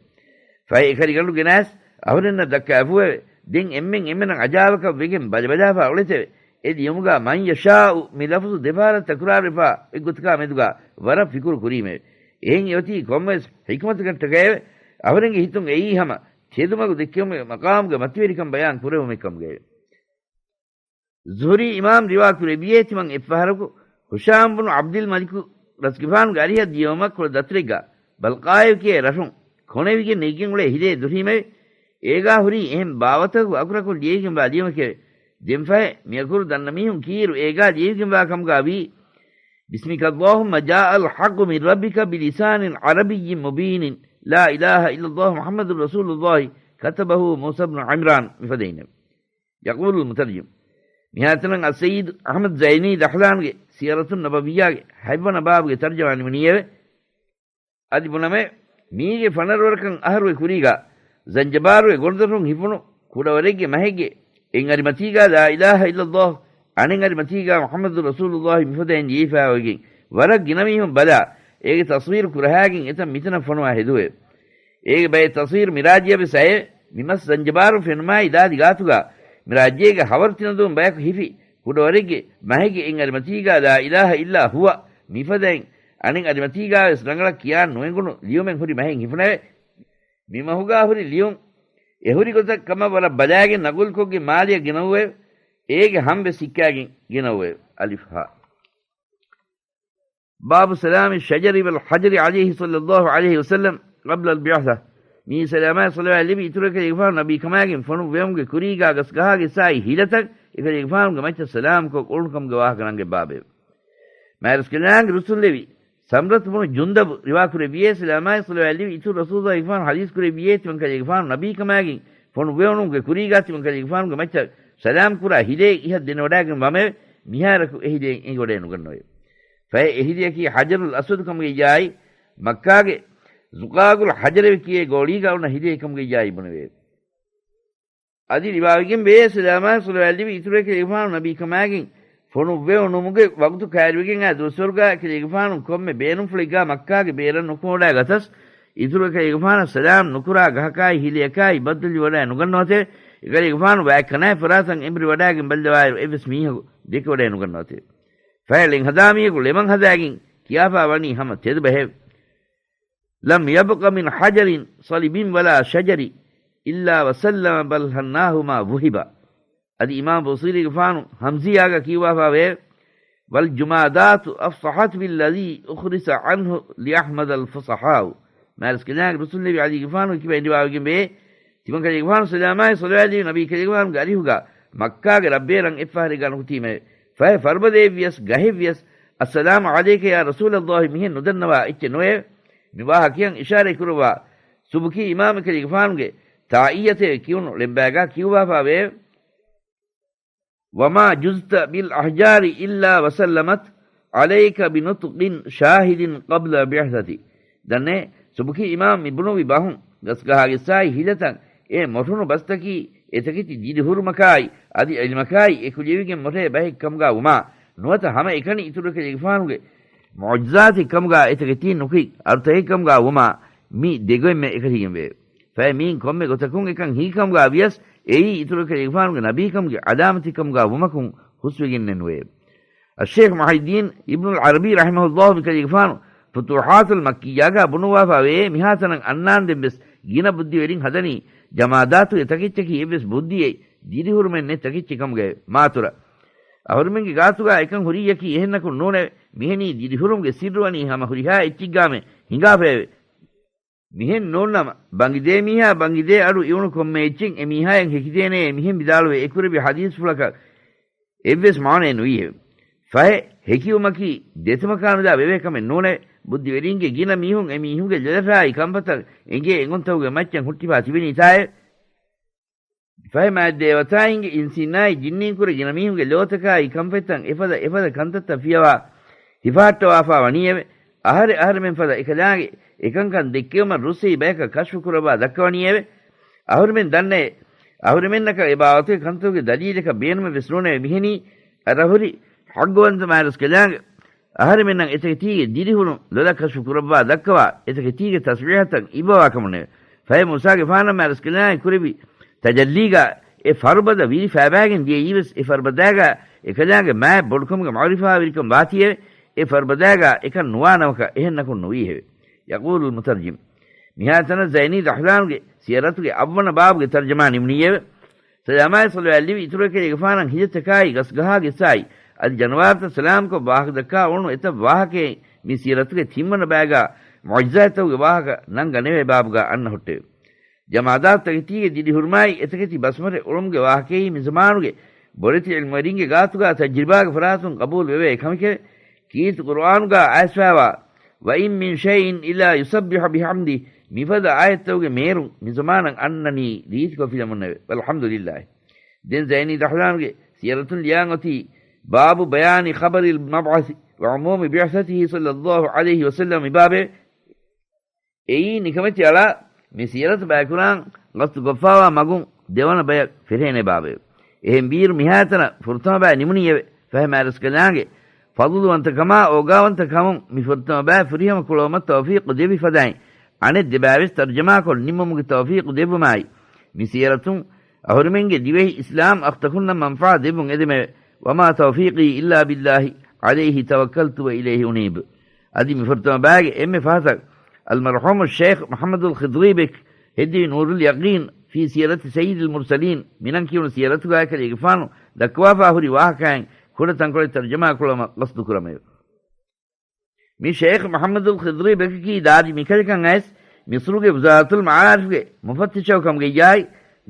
ފަހެ އެކަށިގަނޑު ގެނައިސް އަހުރެންނަށް ދައްކާފޫއެވެ. ދެން އެންމެން އެންމެނަށް އަޖާބަކަށް ވެގެން ބަލަބަލާފަ އުޅެތެވެ. އެ ލިޔުމުގަ من يشاء މި ލަފުޒު ދެފަހަރަށް ތަކުރާރުވެފަ އެއްގޮތަކާ މެދުގަ ވަރަށް ފިކުރު ކުރީމެވެ. އެހެން އެއޮތީ ކޮންމެވެސް ޙިކްމަތަކަށްޓަކައެވެ. އަހުރެންގެ ހިތުން އެއީ ހަމަ ތެދުމަގު ދެއްކެވުމުގެ މަޤާމުގެ މަތިވެރިކަން ބަޔާން ކުރެވުމެއް ކަމުގައެވެ. ޒުހުރީ އިމާމް ރިވާ ކުރެއްވިޔޭ ތިމަން އެއްފަހަރަކު ހުޝާމް ބުނު ޢަބްދިލް މަލިކު ރަސްގެފާނުގެ އަރިހަށް ދިޔައުމަށް ކުޅަ ދަތުރެއްގަ ބަލްޤާއި ކިޔޭ ރަށުން ކޮނެވިގެން ނެތްގެން އުޅޭ ހިލޭ ދުށީމެވެ. އޭގާ ހުރީ އެހެން ބާވަތަކު އަކުރަކުން ލިޔެވިގެންވާ ލިޔުމެކެވެ. ދެންފަހެ މިއަކުރު ދަންނަ މީހުން ކީއިރު އޭގާ ލިޔެވިގެންވާ ކަމުގާ ވީ، بسمك اللهم جاء الحق من ربك بلسان عربي مبين، لا إله إلا الله محمد رسول الله، كتبه موسى بن عمران މިފަދައިންނެވެ. ޔަޤޫލުލް މުތަރްޖިމް. މިހާތަނަށް އައްސައްޔިދު އަޙްމަދު ޒައިނީ ދަޙްލާންގެ ސިޔަރަތުން ނަބަވިއްޔާގެ ހަތްވަނަ ބާބުގެ ތަރްޖަމާ ނިމުނީއެވެ. އަދި ބުނަމޭ، މީގެ ފަނަރަވަރަކަށް އަހަރުގެ ކުރީގާ ޒަންޖަބާރުގެ ގޮނޑުދޮށުން ހިފުނު ކުޑަވަރެއްގެ މަހެއްގެ އެއް އަރިމަތީގާ ލާ އިލާހަ އިއްލައްލާހު، އަނެއް އަރިމަތީގާ މުޙައްމަދު ރަސޫލުއްލާހި މިފަދައިން ލިޔެފައިވެގެން ވަރަށް ގިނަ މީހުން ބަލާ، އޭގެ ތަޞްވީރު ކުރަހާގެން އެތަން މިތަނަށް ފޮނުވާ ހެދުވެ. އޭގެ ބައެއް ތަޞްވީރު މިރާއްޖެއަށް ވެސް އައެވެ. މި މަސް ޒަންޖަބާރުން ފެނުމާއި ދާދި ގާތުގާ މި ރާއްޖޭގެ ހަވަރު ތިނަދޫން ބަޔަކު ހިފި ކުޑަވަރެއްގެ މަހެއްގެ އެއް އަރިމަތީގާ ލާ އިލާހަ އިއްލާ ހުވަ މިފަދައިން އަނެއް އަރިމަތީގާވެސް ރަނގަޅަށް ކިޔާން ނުއެނގުނު ލިޔުމެއް ހުރި މަހެއް ހިފުނެވެ. މި މަހުގާ ހުރި ލިޔުން އެ ހުރި ގޮތަށް ކަމަށް ވަރަށް ބަލާގެން ނަގުލްކޮށްގެން މާލެއަށް ގެނައުއެވެ. އޭގެ ހަމްވެސް ހިއްކާގެން ގެނައުއެވެ. އަލިފް ހާ. باب سلام الشجر والحجر عليه صلى الله عليه وسلم قبل البعثة. މީ ސަލާމާއި ޞަލަވާތް ލިބި އިތުރު ކަލޭގެފާނު ނަބީ ކަމާގެން ފޮނުއްވެވުމުގެ ކުރީގާ ގަސްގަހާގެ ސާއި ހިލަތައް އެކަލޭގެފާނުގެ މައްޗަށް ސަލާމްކޮށް އުޅުނުކަމުގެ ވާހަކަ ނަންގެ ބާބެވެ. މާތްރަސްކަލާނގެ ރުއްސުންލެވި ސަމްރަތު ބުނު ޖުންދަބު ރިވާކުރެއްވިޔޭ، ސަލާމާއި ޞަލަވާތް ލިބި އިތުރު ރަސޫލުއްލާހިގެފާނު ޙަދީޘް ކުރެއްވިޔޭ، ތިމަންކަލޭގެފާނު ނަބީކަމާގެން ފޮނުއްވެވުނުމުގެ ކުރީގާ ތިމަންކަލޭގެފާނުގެ މައްޗަށް ސަލާމް ކުރާ ހިލޭ އިހަށް ދެނެވަޑާގެން ވަމެވެ. މިހާރަކު އެ ހިލޭ އެނގިވަޑައެއް ނުގަންނަވެ. ފަހެ އެ ހިލެއަކީ ޙަޖަރުލް އަސްވަދު ކަމުގައްޔާއި، މައްކާގެ ޒުޤާގުލް ޙަޖަރެވެ ކިޔޭ ގޯޅީގާ އޮންނަ ހިލޭ ކަމުގައްޔާއި ބުނެވެ. އަދި ރިވާވެގެން ވޭ، ސަލާމާއި ޞަލަވާތް ލިބި އިތުރު ކަލޭގެފާނު ނަބީކަމާގެން ފޮނުއްވެވުނުމުގެ ވަގުތު ކައިރިވެގެން އާ ދުވަސްވަރުގާ ކަލޭގެފާނު ކޮންމެ ބޭނުންފުޅެއްގާ މައްކާގެ ބޭރަށް ނުކުމެވަޑާ ގަތަސް، އިތުރު ކަލޭގެފާނަށް ސަލާމް ނުކުރާ ގަހަކާއި ހިލެއަކާއި ބައްދަލުވިވަޑައެއް ނުގަންނަވަތެވެ. އެކަލޭގެފާނު ވާތްކަނާތް ފަރާތަށް އެނބުރިވަޑާގެން ބައްލަވާއިރު އެއްވެސް މީހަކު ދެކެވަޑައެއް ނުގަންނަވަތެވެ. ފަހެ ޅެން ހަދާ މީހަކު ޅެމަން ހަދާގެން ކިޔާފާ ވަނީ ހަމަ ތެދު ބަހެވެ. لم يبق من حجر صلب ولا شجر إلا وسلم بل هناه ما وهب. އަދި އިމާމް ބޫސީރީގެފާނު ހަމްޒިޔާގަ ކިޔުވާފާވެއެވެ. والجمادات أفصحت بالذي أخرس عنه ليحمد الفصحاء. މާތްރަސްކަލާނގެ ރުއްސުންލެވި ޢަލީގެފާނު ކިބައިން ރިވާވެގެންވޭ. ތިމަންކަލޭގެފާނު ސަލާމާއި ޞަލަވާތް ލިބި ނަބީ ކަލޭގެފާނުގެ އަރިހުގާ މައްކާގެ ރަށްބޭރަށް އެއްފަހަރެއްގާ ނުކުތީމެވެ. ފަހެ ފަރުބަދައެއްވިޔަސް ގަހެއްވިޔަސް، السلام عليك يا رسول الله މިހެން ނުދަންނަވާ އެއްޗެއް ނުވެއެވެ. މި ވާހަކައަށް އިޝާރަތް ކުރައްވާ ސުބުކީ އިމާމް ކަލޭގެފާނުގެ ތާއިއްޔަތެވެ ކިޔުނު ޅެންބާގާ ކިޔުއްވާފާވެއެވެ. وما جزت بالأحجار إلا وسلمت عليك بنطق شاهد قبل بعثتي. ދަންނޭ، ސުބުކީ އިމާމް މި ބުނުއްވި ބަހުން ގަސްގަހާގެ ސާއި ހިލަތައް އެ މޮށުނު ބަސްތަކީ އެތަކެތި ދިރިހުރުމަކާއި އަދި ޢިލްމަކާއި އެކުލެވިގެން މޮށޭ ބަހެއް ކަމުގާ ވުމާ ނުވަތަ ހަމައެކަނި އިތުރު ކަލޭގެފާނުގެ މުޢުޖިޒާތެއް ކަމުގާ އެތަކެތީން ނުކުތް އަޑުތަކެއް ކަމުގާ ވުމާ މި ދެގޮތްމެ އެކަށީގެންވެއެވެ. ފަހެ މީން ކޮންމެ ގޮތަކުން އެކަން ހީކަމުގާ ވިޔަސް އެއީ އިތުރު ކަލޭގެފާނުގެ ނަބީކަމުގެ ޢަލާމަތެއް ކަމުގާ ވުމަކުން ހުސްވެގެންނެއް ނުވެއެވެ. އައްޝޭޚް މުޙައްޔިއްދީން އިބްނުލް ޢަރަބީ ރަޙިމަހުﷲ މިކަލޭގެފާނު ފުތޫޙާތުލް މައްކިއްޔާގާ ބުނުއްވާފާވެއޭ، މިހާތަނަށް އަންނާންދެން ވެސް ގިނަ ބުއްދިވެރިން ހަދަނީ ޖަމާދާތުގެ ތަކެއްޗަކީ އެއްވެސް ބުއްދިއެއް ދިރިހުރުމެއް ނެތް ތަކެއްޗެއް ކަމުގައެވެ. މާތުރަ އަހުރެމެންގެ ގާތުގާ އެކަން ހުރިއްޔަކީ އެހެންނަކުން ނޫނެވެ. މިހެނީ ދިރިހުރުމުގެ ސިއްރު ވަނީ ހަމަ ހުރިހާ އެއްޗެއްގާމެ ހިނގާފައެވެ. މިހެން ނޫންނަމަ، ބަނގިދޭ މީހާ ބަނގިދޭ އަޑު އިވުނު ކޮންމެ އެއްޗެއް އެ މީހާޔަށް ހެކިދޭނޭ މިހެން ވިދާޅުވެ އެކުރެއްވި ޙަދީޘްފުޅަކަށް އެއްވެސް މާނައެއް ނުވީއެވެ. ފަހެ، ހެކިވުމަކީ ދެތިމަކާނުދާ ވެވޭ ކަމެއް ނޫނެވެ. ބުއްދިވެރިންގެ ގިނަ މީހުން އެ މީހުންގެ ލޮލަށާއި ކަންފަތަށް އެނގޭ އެނގުންތަކުގެ މައްޗަށް ހުއްޓިފާ ތިބެނީތާއެވެ. ފަހެ މާތް ދޭވަތާއިންގެ އިންސީންނާއި ޖިންނީންކުރެ ގިނަ މީހުންގެ ލޯތަކާއި ކަންފަތްތައް އެފަދަ އެފަދަ ކަންތައްތައް ފިޔަވާ ހިފަހައްޓަވާފާ ވަނީއެވެ. އަހަރެއް އަހަރެމެން ފަދަ އެކަލާނގެ އެކަންކަން ދެއްކެވުމަށް ރުއްސެވި ބަޔަކަށް ކަޝްފު ކުރައްވާ ދައްކަވަނީއެވެ. އަހުރެމެން ދަންނައޭ، އަހުރެމެންނަކަށް އެ ބާވަތުގެ ކަންތަކުގެ ދަލީލަކަށް ބޭނުމެއް ވެސް ނޫނެވެ. މިހެނީ އަރަހުރި ޙައްގުވަންތަ މާތްރަސްކަލާނގެ އަހަރެމެންނަށް އެތަކެތީގެ ދިރިހުރުން ލޮލަށް ކަޝްފު ކުރައްވާ ދައްކަވާ، އެތަކެތީގެ ތަސްބީޙަތައް އިއްވަވާ ކަމުންނެވެ. ފަހެ މޫސާގެފާނަށް މާތްރަސްކަލާނގެ ކުރެއްވި ތަޖައްލީގަ އެ ފަރުބަދަ ވިރި ފައިބައިގެން ދިޔައީވެސް އެ ފަރުބަދައިގަ އެކަލާނގެ މާތް ބޮޑުކަމުގެ މަޢުރިފާވެރިކަން ވާތީއެވެ. އެ ފަރުބަދައިގަ އެކަން ނުވާނަމަކަށް އެހެން ނަކުން ނުވީހެވެ. ޔަޤޫލުލް މުތަރްޖިމް. މިހާތަނަށް ޒައިނީ ދަޙްލާނުގެ ސިޔަރަތުގެ އަށްވަނަ ބާބުގެ ތަރްޖަމާ ނިމުނީއެވެ. ސަލާމާއި ޞަލަވާތް ލިބި އިތުރު އެކަލޭގެފާނަށް ހިލަތަކާއި ގަސްގަހާގެއްސާއި އަދި ޖަނަވާރުތައް ސަލާމްކޮށް ވާހަކަދައްކާ އުޅުނު އެތައް ވާހަކައެއް މި ސިޔަރަތުގެ ތިންވަނަ ބައިގާ މުޢުޖިޒާތްތަކުގެ ވާހަކަ ނަންގަނެވޭ ބާބުގާ އަންނަ ހުއްޓެވެ. ޖަމާދާތުތަކެތީގެ ދިރިހުރުމާއި އެތަކެތި ބަސްމަށެއް އުޅުމުގެ ވާހަކައީ މިޒަމާނުގެ ބޮޑެތި ޢިލްމުވެރިންގެ ގާތުގާ ތަޖްރިބާގެ ފަރާތުން ޤަބޫލު ވެވޭ ކަމެކެވެ. ކީރިތި ޤުރުއާނުގާ އައިސްފައިވާ، "وَإِن مِّن شَيْءٍ إِلَّا يُسَبِّحُ بِحَمْدِهِ" މިފަދަ އާޔަތްތަކުގެ މޭރުން މިޒަމާނަށް އަންނަނީ ރީތިކޮށް ފިލަމުންނެވެ. ވަލްޙަމްދުލިއްލާހި. ދެން ޒައިނީ ދަޙްލާނުގެ ސިޔަރަތުން ލިޔާން އޮތީ، بَابُ بَيَانِ خَبَرِ الْمَبْعَثِ وَعُمُومِ بِعْثَتِهِ صَلَّى اللَّهُ عَلَيْهِ وَسَلَّمَ މި ބާބެވެ. އެއީ ނިކަމެތި އަޅާ މި ސިޔަރަތު ބަޔަކުރާން ގަސްތުކޮށްފާވާ މަގުން ދެވަނަ ބަޔަށް ފެށޭނެ ބާބެވެ. އެހެންވީއިރު މިހާތަނަށް ފުރަތަމަ ބައި ނިމުނީއެވެ. ފަހެ މާތްރަސްކަލާނގެ ފަޟުލުވަންތަކަމާ އޯގާވަންތަ ކަމުން މި ފުރަތަމަ ބައި ފުރިހަމަ ކުޅައުމަށް ތައުފީޤު ދެއްވި ފަދައިން، އަނެއް ދެބައިވެސް ތަރްޖަމާކޮށް ނިންމުމުގެ ތައުފީޤު ދެއްވުމާއި، މި ސިޔަރަތުން އަހުރެމެންގެ ދިވެހި އިސްލާމް އަޚްތަކުންނަށް މަންފާ ދެއްވުން އެދެމެވެ. وَمَا تَوْفِيقِي إِلَّا بِاللَّهِ عَلَيْهِ تَوَكَّلْتُ وَإِلَيْهِ أُنِيبُ. އަދި މި ފުރަތަމަ ބައިގެ އެންމެ ފަހަތަށް އަލްމަރްޙޫމު ޝޭޚް މުޙައްމަދުލް ޚިޟްރީ ބެކް ހެއްދެވި ނޫރުލް ޔަޤީން ފީ ސީރަތި ސައްޔިދިލް މުރްސަލީން މިނަން ކިޔުނު ސިޔަރަތުގާ އެކަލޭގެފާނު ދައްކަވާފާ ހުރި ވާހަކައިން ކުޑަ ތަންކޮޅެއް ތަރްޖަމާ ކުޅަމަށް ގަސްދު ކުރަމެވެ. މި ޝޭޚް މުޙައްމަދުލް ޚިޟްރީ ބެކަކީ ދާދި މިކަލެކަން އައިސް، މިޞްރުގެ ވުޒާރަތުލް މަޢާރިފްގެ މުފައްތިޝަކު ކަމުގައްޔާއި،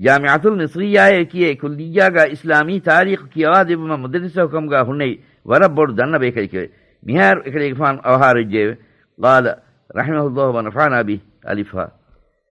ޖާމިޢަތުލް މިޞްރިއްޔާއޭ ކިޔޭ ކުއްލިއްޔާގާ އިސްލާމީ ތާރީޚު ކިޔަވާ ދެއްވުމަށް މުދައްރިސަކު ކަމުގާ ހުންނެވި ވަރަށް ބޮޑު ދަންނަ ބޭކަލެކެވެ. މިހާރު އެކަލޭގެފާނު އަވަހާރަވެއްޖެއެވެ. قال رحمه الله ونفعنا به. އަލިފް ހާ.